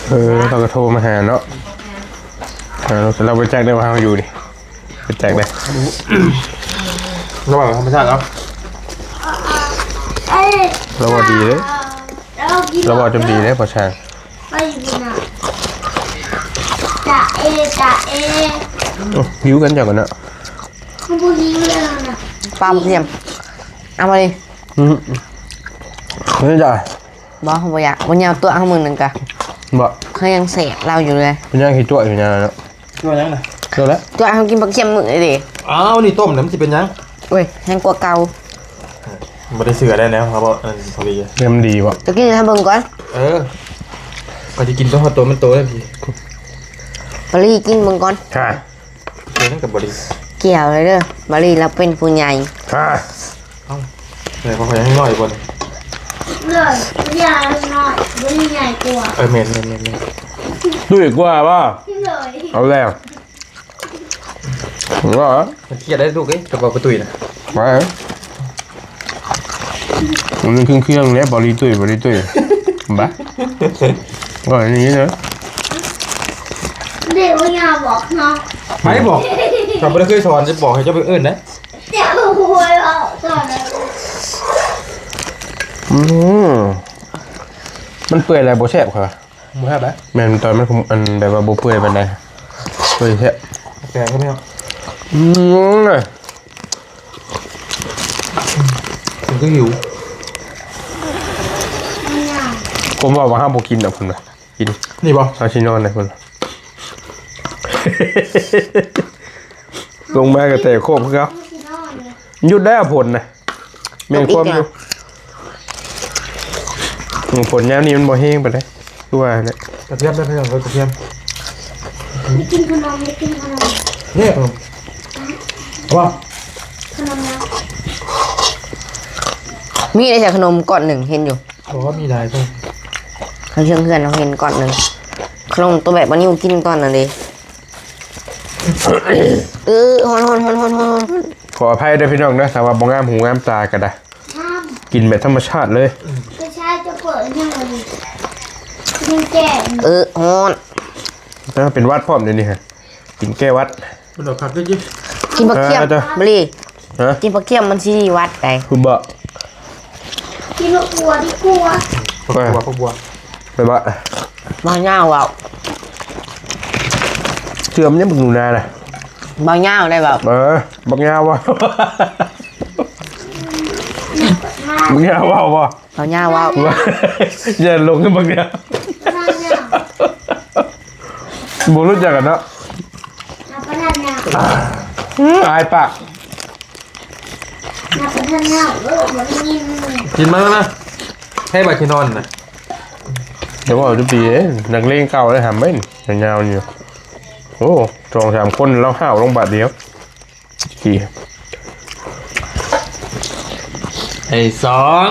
ເອີ ເຂົາກໍໂທມາຫາເນາະ ເອີ ລາວບໍ່ຈັກໄດ້ວ່າເຮົາຢູ່ນີ້ ບໍ່ຈັກເດ້ ລາວເວົ້າທຳມະຊາດເນາະ ລາວເວົ້າດີເດ້ ລາວເວົ້າຈົນດີເດ້ ພໍ່ຊ່າງ ຈະເອ ຈະເອ ໂອ້ ຫິວກັນຈັ່ງກັນນະ ເຂົາບໍ່ຫິວແລ້ວນະ ປາບໍ່ທຽມ ເອົາມາເລີຍ ອືມ ເອີ ຈ້າ ບໍ່ ເຮົາບໍ່ຢາກ ບໍ່ຍາວຕົວະເຮົາມື້ໜຶ່ງກະ ບໍ່ ເຮົາຍັງແຊບລາວຢູ່ເລີຍ ເປັນຫຍັງຊິຕົວະຢູ່ນະ ຕົວະຫຍັງນະ ຕົວະແລ້ວ ຕົວະເຮົາກິນບັກຂຽມມື້ເດ້ ອ້າວ ນີ້ຕົ້ມນະ ມັນຊິເປັນຫຍັງ ໂອ້ຍ ແຮງກວ່າເກົ່າ ບໍ່ໄດ້ເຊື່ອໄດ້ແນວ ເຮົາບໍ່ ອັນ ພໍດີ ເລື່ອງມັນດີບໍ່ ຈະກິນໃຫ້ເບິ່ງກ່ອນ ເອີ ຂ້ອຍຊິກິນຕົວເຮົາໂຕມັນໂຕແລ້ວພີ້ ປາລີກິນເບິ່ງກ່ອນ ຮະ ເອີ ມັນກໍບໍ່ດີ ກ່ຽວເລີຍເດີ ປາລີລາວເປັນຜູ້ໃຫຍ່ ຮະ ເອົ້າ ແຕ່ວ່າຂ້ອຍຍັງນ້ອຍກ່ວານີ້ ເລີຍ ຢ່ານ້ອຍ ບໍ່ໄດ້ໃຫຍ່ກວ່າ ເອີ ແມ່ນໆໆໆ ຕຸ້ຍກວ່າບໍ່ ເລີຍ ເອົາແລ້ວ ວ່າ ມັນຄຽດໄດ້ລູກເອີຍ ກັບບໍ່ປະຕຸ້ຍນະ ວ່າ ມັນເຄື່ອງໆແຫຼະ ບໍ່ລີຕຸ້ຍ ບໍ່ລີຕຸ້ຍ ບະ ວ່າຢ່າງນີ້ເດີ ເດ ບໍ່ຢ່າບອກເນາະ ໃຜບອກ ຂ້ອຍບໍ່ໄດ້ເຄີຍສອນ ຈະບອກໃຫ້ເຈົ້າໄປເອີ້ນນະ ເຈົ້າບໍ່ໄດ້ເວົ້າຕອນນັ້ນ ອືມ ມັນເປື່ອຍແລ້ວບໍ່ແຊບຂ້ອຍວ່າ ບໍ່ແຊບເດ້ ແມ່ນຕອນມັນ ອັນ ແບບວ່າບໍ່ເປື່ອຍປານໃດ ເປື່ອຍແຊບ ແປງກໍມີເນາະ อืม มันก็หิว ผมว่าว่าห้ามบ่กินดอก เพิ่นว่ากิน นี่บ่ เอาสินอนนะ เพิ่นว่า ลงมาก็แตกโคบคือเก่า หยุดแล้วฝนนะ แม่นความอยู่ ตกอีกแล้ว อืม ฝนยามนี้มันบ่แฮงปานใด คือว่าแหละ กระเทียมได้พี่น้อง กระเทียม ไม่กินขนม ไม่กินขนม เนี่ยขนม เอาป่ะ ขนมนะ มีได้แต่ขนมก้อนหนึ่งเห็นอยู่ บอกว่ามีหลายก้อน ทางเชิงเฮือนเราเห็นก้อนหนึ่ง ขนมตัวแบบว่านิวกินตอนนั้นเด้ เออ ฮ้อนๆๆๆๆ ขออภัยเด้อพี่น้องเด้อ ถ้าว่าบ่งามหูงามตาก็ได้ งาม กินแบบธรรมชาติเลย ไม่ใช่ จะเปิดยังไง ยังแก่ เออ ฮ้อน แล้วเป็นหวัดพร้อมเดี๋ยวนี้ฮะ กินแก้หวัด มันดอกผักก็กิน กินผักเคี้ยม เออ จ้ะ มะลิ ฮะ กินผักเคี้ยมมันสิหวัดได้ คือบ่ กินผักบัวดีกว่า ผักบัว ผักบัว ไปบ่ บ่ยาวเว้า เชื่อมยังบักหนูนาน่ะ บ่ยาวได้เว้า เออ บักยาวเว้า บักยาวเว้าบ่ บ่ยาวเว้า อย่าลงให้บักยาว บ่รู้จักกันเนาะ อืม อายปาก กินมาแล้วนะ ให้บาดที่นอนนะ เดี๋ยวว่าทุกปีเอ้ย นักเลงเก่าเลยหำเอ้ย ยาวๆนี่ โอ้ สองสามคนแล้วห้าวลงบาดเดียว ขี้ ไอ้สอง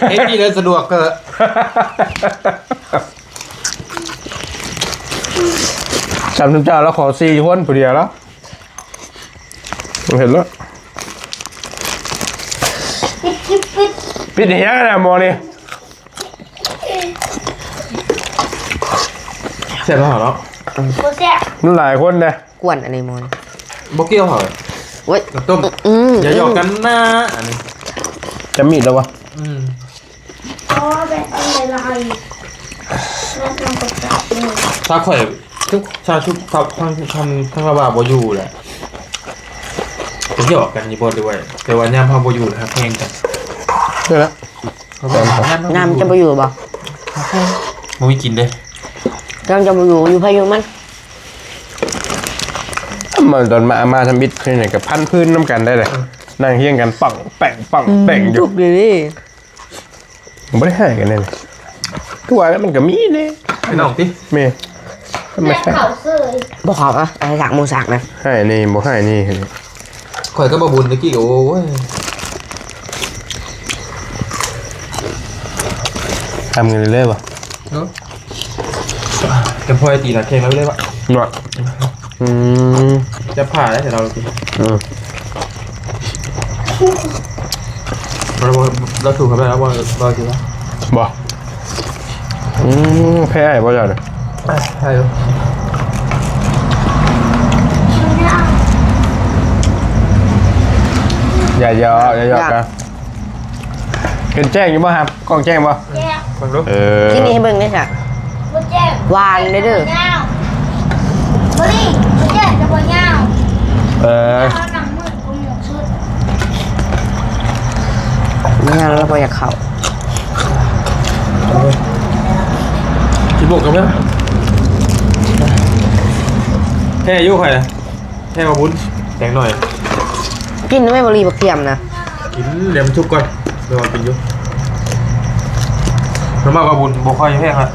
เฮ็ดที่เลยสะดวกเถอะ สามสิบเจ้าแล้วขอสี่คนผู้เดียวแล้ว เห็นแล้ว ปิด ปิด ปิด ปิดเฮียนะหมอนี่ แซ่บแล้วเหรอ บ่แซ่บ มันหลายคนนะ กวนอันนี้หมอนี่ บ่เกี่ยวเหรอ โอ๊ย น้ำต้ม อืม อย่าหยอกกันนะ อันนี้ จะมีดแล้ววะ อืม อ๋อ แบบนี้เลย ถ้าข่อย ถ้าชุบ ถ้า ถ้า ถ้า ถ้าว่าบ่อยู่แหละ จะหยอกกันอยู่บ่ด้วย แต่ว่ายามเฮาบ่อยู่แล้วแพงกัน ใช่แล้ว ยามเฮาบ่อยู่ น้ำจะบ่อยู่บ่ บ่มีกินเด้ น้ำจะบ่อยู่ อยู่ไผอยู่มัน มาตอนมา มาทำอิฐนี่ก็พันพื้นนำกันได้เลย นั่งเฮียงกันปังแป้ง ปังแป้งอยู่ ทุกข์อยู่นี่ บ่ได้ให้กันแน่ คือว่าแล้วมันก็มีเด้ พี่น้องติ แม่ ธรรมชาติ เขาเสย บ่เข้าอะ เอาไปสักหมูสักนะ ให้นี่ บ่ให้นี่ ข่อยก็บ่บุญตะกี้ โอ้ย ทำกันเรื่อยๆบ่ เนาะ จะพลอยตีหน้าแข้งแล้วเลยบ่ เนาะ อืม จะผ่าแล้วแต่เรากิน อืม เรา เราถูกครับ แล้วเรา เรากินแล้ว บ่ อืม แพ้อ้ายบ่เจ้าเนี่ย อ่ะ ใช่ครับ อย่าหยอก อย่าหยอกกัน เห็นแจ้งอยู่บ่ครับ กล้องแจ้งบ่ แจ้ง เบิ่งดู เออ กินนี่ให้เบิ่งได้ซะ บ่แจ้ง หวานเด้อ บ่ยาว บ่ดี บ่แจ้ง จะบ่ยาว เออ เอาหนังมืด บ่หมดสุด บ่ยาวแล้วบ่อยากเข้า สิบวกกันไหม แค่อายุใครนะ แค่มาบุญแตงหน่อย กินได้ไหม บ่รีบักเทียมนะ กินเดี๋ยวมันชุกก่อน เดี๋ยวกินอยู่ มันมากกว่าบุญบ่ค่อยแห้งอะ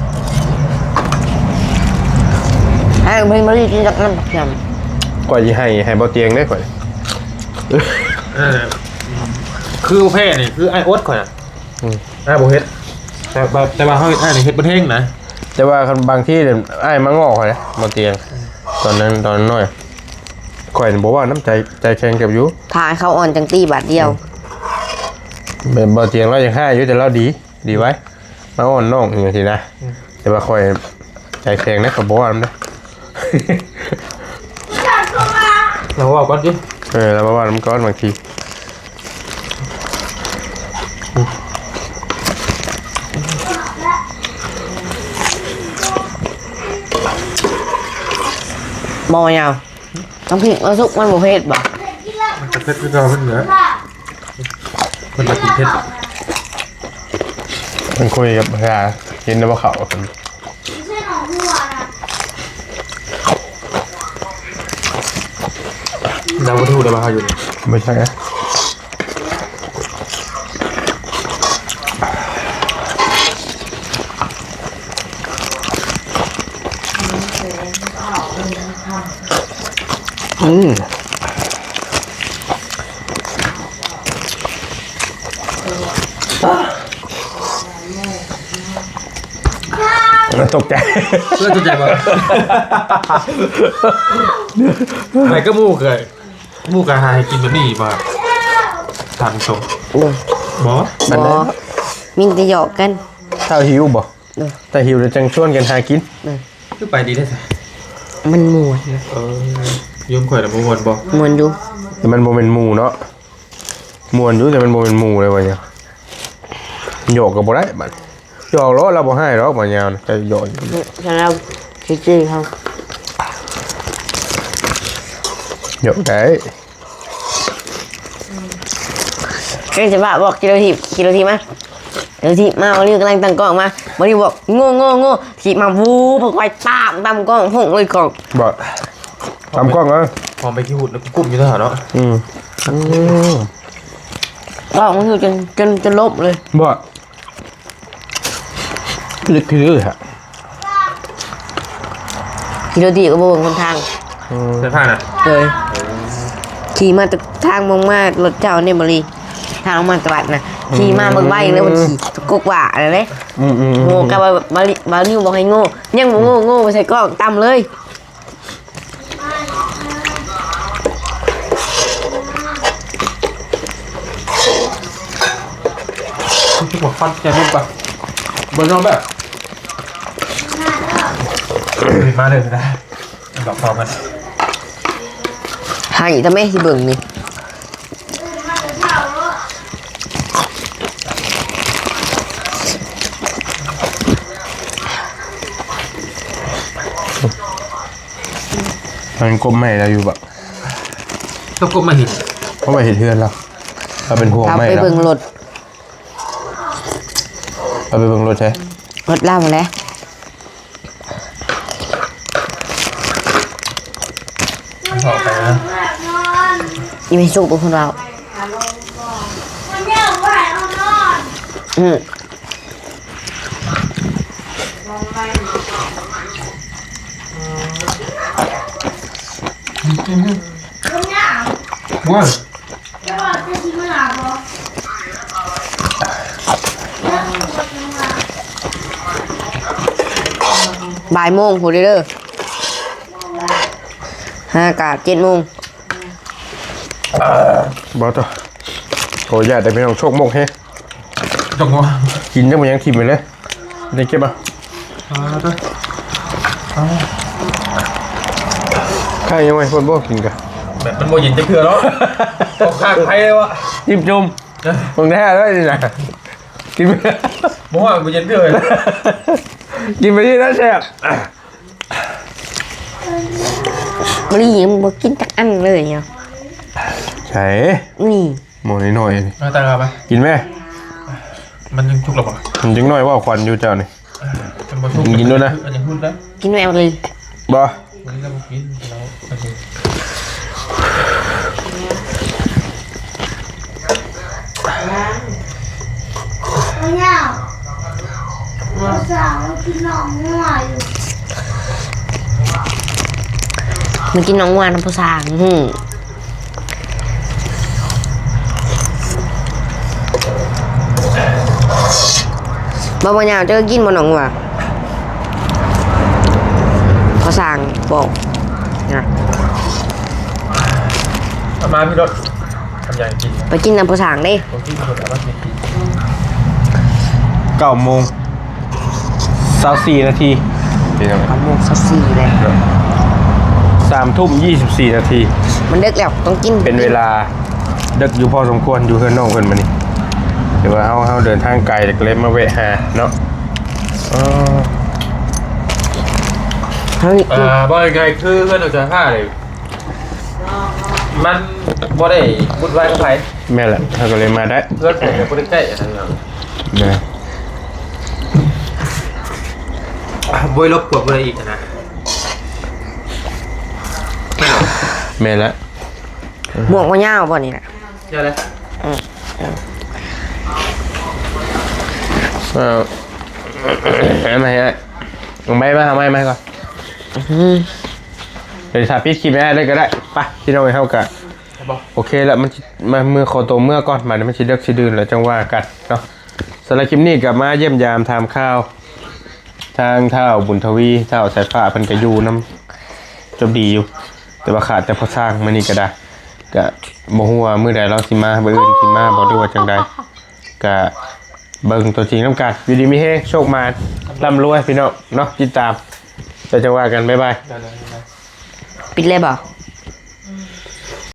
ให้เพิ่นบ่รีกินกับน้ำบักเทียม ก่อยสิให้ ให้บ่เตียงได้ก่อย เออ คือแพ้นี่ คือไอ้อดข่อยอะ อืม อ้ายบ่เฮ็ด แต่ แต่ แต่ว่าเฮาเฮ็ด อ้ายนี่เฮ็ดบ่เทิงนะ แต่ว่าคันบางทีเนี่ย อ้ายมาง้อข่อยนะ บ่เตียง ตอนนั้น ตอนน้อย ข่อยนี่บ่เว้าน้ำใจ ใจแข็งเกือบอยู่ ถ้าให้เขาอ่อนจังตี้บาดเดียว อืม แบบบ่เตียงเรายังฮ้ายอยู่ แต่เราดี ดีไว้ มาอ่อนน้องจังซี่นะ อืม แต่ว่าข่อยใจแข็งนะ ข่อยบ่เว้านำเด้ เราเว้าก่อนติ เออ เรามาเว้านำก่อนบางที บ่ยาว ນ້ຳພິກເອົາສຸກມັນບໍ່ເຜັດບໍ່? ມັນກໍເຜັດຄືເກົ່າເພິ່ນແຫຼະ ເພິ່ນກໍກິນເຜັດ. ມັນຄຸຍກັບເວລາກິນແລ້ວບໍ່ເຂົ້າ ລາວບໍ່ຖືກແລ້ວວ່າເຮົາຢູ່ນີ້ ບໍ່ໃຊ່ນະ. ອືມ ຕົກໃຈ ເອີ ຕົກໃຈບໍ່? ໄປກັບໝູ່ເຄີຍ ໝູ່ກໍຫາໃຫ້ກິນແບບນີ້ບໍ່? ທາງຊົງ ບໍ່ ບໍ່ ປານໃດ ມີແຕ່ຫຍອກກັນ ຖ້າຫິວບໍ່? ເອີ ຖ້າຫິວແລ້ວຈັ່ງຊວນກັນຫາກິນ ເອີ ຄືໄປດີແທ້ຊະ ມັນມ່ວນ ເອີ ໂຍມຂ້ອຍນະບໍ່ມ່ວນບໍ່? ມ່ວນຢູ່ ແຕ່ມັນບໍ່ແມ່ນໝູ່ເນາະ ມ່ວນຢູ່ ແຕ່ມັນບໍ່ແມ່ນໝູ່ເລີຍວ່າຫຍັງ ຫຍອກກໍບໍ່ໄດ້ບັດ ຫຍອກໂລດ ລາວບໍ່ຮ້າຍດອກ ໝາຍາວນະ ແຕ່ຫຍອກ ສຳລັບທີ່ຈື່ເຮົາ ຫຍອກໄດ້. ເອີ ຈະບາບອກ ຂີ່ລົດຖີບ ຂີ່ລົດຖີບມາ ຂີ່ລົດຖີບມາ ບ່າວລິວກຳລັງຕັ້ງກ້ອງມາ ບ່າວລິວບອກ ໂງ່ໆໆ ຖີບມາ ວູບ ຂ້ອຍຕາມ ຕາມກ້ອງ ໂພງເລີຍກ້ອງ ບໍ່ ຕາມກ້ອງເອີ ຫອມໃບຂີ້ຫູດ ແລ້ວກໍກຸ້ມຢູ່ນັ້ນເນາະ ອືມ ອືມ ກ້ອງມັນຢູ່ຈົນ ຈົນ ຈົນລົບເລີຍ ບໍ່ ລຶກຄືຮະ ຂີ່ລົດຖີບກໍບໍ່ເບິ່ງຫົນທາງ ອືມ ເດີນທາງນະ ໂດຍ ຂີ່ມາແຕ່ທາງມອງມາ ລົດເຈົ້ານີ້ບໍ່ລີ ທາງອອກມາຕະວັດນະ ອືມ ຂີ່ມາບັກໄວເລີຍ ມັນຂີ່ກົກຫວ້ານັ້ນເດ້ ອືມໆໆ ໂງ່ກັບວ່າ ບ່າວລິ ບ່າວນິວບອກໃຫ້ໂງ່ ຍັງບໍ່ໂງ່ ໂງ່ໄປໃສ່ກ້ອງ ຕຳເລີຍ. ຄືວ່າຟັນແກະມັນປະ ເບິ່ງເອົາແບບ ມາເດີນະ ດອກເຂົ້າກັນ ໃຫ້ທຳໄມຊິເບິ່ງນີ້. ມັນກົບໄມ້ລາວຢູ່ບໍ່? ຕ້ອງກົບໄມ້ເຮັດ ເພາະວ່າເຮັດເຮືອນລາວ ລາວເປັນຫ່ວງໄມ້ລາວ ເອົາໄປເບິ່ງລົດ ເອົາໄປເບິ່ງລົດໃສ? ລົດລາວຫັ້ນແຫຼະ. ເຂົ້າໄປນະ ອີແມ່ສຸກເພິ່ນເວົ້າ ອື ໂອ້ຍ ບ່າຍໂມງພຸ້ນເດີ ຫາກະເຈັດໂມງ ບໍ່ຕໍ່ ໂອ້ຍ ຢ້ານແຕ່ພີ່ນ້ອງ ໂຊກມົກແຮງ. ຈົກບໍ່ ກິນຈັ່ງບໍ່ຍັງຖິ້ມໄປເລີຍ ໄດ້ເກັບເອົາ ອ່າ ເດີ ອ່າ ໄຂ່ຍັງໄວ້ຄົນບໍ່ກິນກະ ແບບມັນບໍ່ເຢັນຈັກເທື່ອເນາະ ເອົາຂ້າງໄຟເລີຍວະ ຈິ້ມຈຸ່ມ ເອີ ຂອງແທ້ເລີຍນີ້ນະ ກິນ ບໍ່ຮ້ອນບໍ່ເຢັນເທື່ອເລີຍ ກິນໄປນີ້ນະແຊບ ບໍ່ໄດ້ ຍັງບໍ່ກິນຈັກອັນເລີຍເນາະ ໃສ ນີ້ ໝໍ້ນ້ອຍໆ ນີ້ ເອົາຕາມໄປ ກິນແມ້ ມັນຍັງສຸກແລ້ວບໍ່? ມັນຍັງນ້ອຍເວົ້າ ຄວັນຢູ່ເຈົ້ານີ້ ເອີ ມັນບໍ່ສຸກ ກິນ ກິນໂລດນະ ອັນນີ້ຫຸດແລ້ວ ກິນແມ່ເອົາເລີຍ ບໍ່ ມື້ນີ້ລາວບໍ່ກິນ ລາວອັນນີ້ ມາກິນໜອງງົວນຳພໍ່ຊ່າງ ອື ບໍ່ ບໍ່ຍາວ ເຈົ້າກິນບໍ່ໜອງງົວ ພໍ່ຊ່າງບອກນະ ເອົາມາພີ່ລົດ ທຳຫຍັງກິນ ໄປກິນນຳພໍ່ຊ່າງເດ້ ເກົ້າໂມງຊາວສີ່ນາທີ ເກົ້າໂມງຊາວສີ່ແລ້ວ ສາມທຸ່ມຊາວສີ່ນາທີ ມັນເດິກແລ້ວ ຕ້ອງກິນ ເປັນເວລາເດິກຢູ່ພໍສົມຄວນ ຢູ່ເຮືອນນ້ອງເພິ່ນມື້ນີ້ ຖືວ່າເຮົາ ເຮົາເດີນທາງໄກ ແລ້ວກໍເລີຍມາແວະຫາເນາະ ເອີ ເຮົາ ອ່າ ເວົ້າງ່າຍໆ ຄືເຮືອນນ້ອງຈາພາເລີຍ ມັນບໍ່ໄດ້ວຸ່ນວາຍກັບໃຜ. ແມ່ນແຫຼະ ເຮົາກໍເລີຍມາໄດ້ ເພື່ອນເພິ່ນກໍບໍ່ໄດ້ໃກ້ຫັ້ນນະ. ແມ່ນ ບໍ່ໄດ້ລົບກວນຜູ້ໃດອີກນະ. ແມ່ນແຫຼະ ໝວກບໍ່ຍາວບໍ່ນີ້ນະ? ຍາວເດ້. ອືມ ເອີ ເອົາໄມ້ໃຫ້ອ້າຍ ເອົາໄມ້ມາ ເອົາໄມ້ມາໃຫ້ກ່ອນ. ອືມ ດຽວຖ້າປິດຄລິບໃຫ້ອ້າຍເລີຍກໍໄດ້. ໄປ ພີ່ນ້ອງ ເຮົາກໍ ໂອເຄລະ ມັນຊິ ມາ ມື້ຂໍຕົວເມືອກ່ອນ ບາດນີ້ມັນຊິເດິກຊິດື່ນແລ້ວ ຈັ່ງວ່າກັນເນາະ. ສຳລັບຄລິບນີ້ກໍມາຢ້ຽມຢາມຖາມຂ່າວ ທາງທ້າວບຸນທະວີ ທ້າວສາຍຟ້າ ເພິ່ນກໍຢູ່ນຳຈົບດີຢູ່ ແຕ່ວ່າຂາດແຕ່ພໍ່ຊ່າງ ມື້ນີ້ກໍໄດ້ ກໍບໍ່ຮູ້ວ່າມື້ໃດລາວຊິມາ ມື້ອື່ນຊິມາບໍ່ ຫຼືວ່າຈັ່ງໃດ ກໍເບິ່ງຕົວຈິງນຳກັນ. ຢູ່ດີມີແຮງ ໂຊກໝານ ລ່ຳລວຍ ພີ່ນ້ອງເນາະ ຕິດຕາມ ແລ້ວຈັ່ງວ່າກັນ ບາຍບາຍ. ປິດເລີຍບໍ່?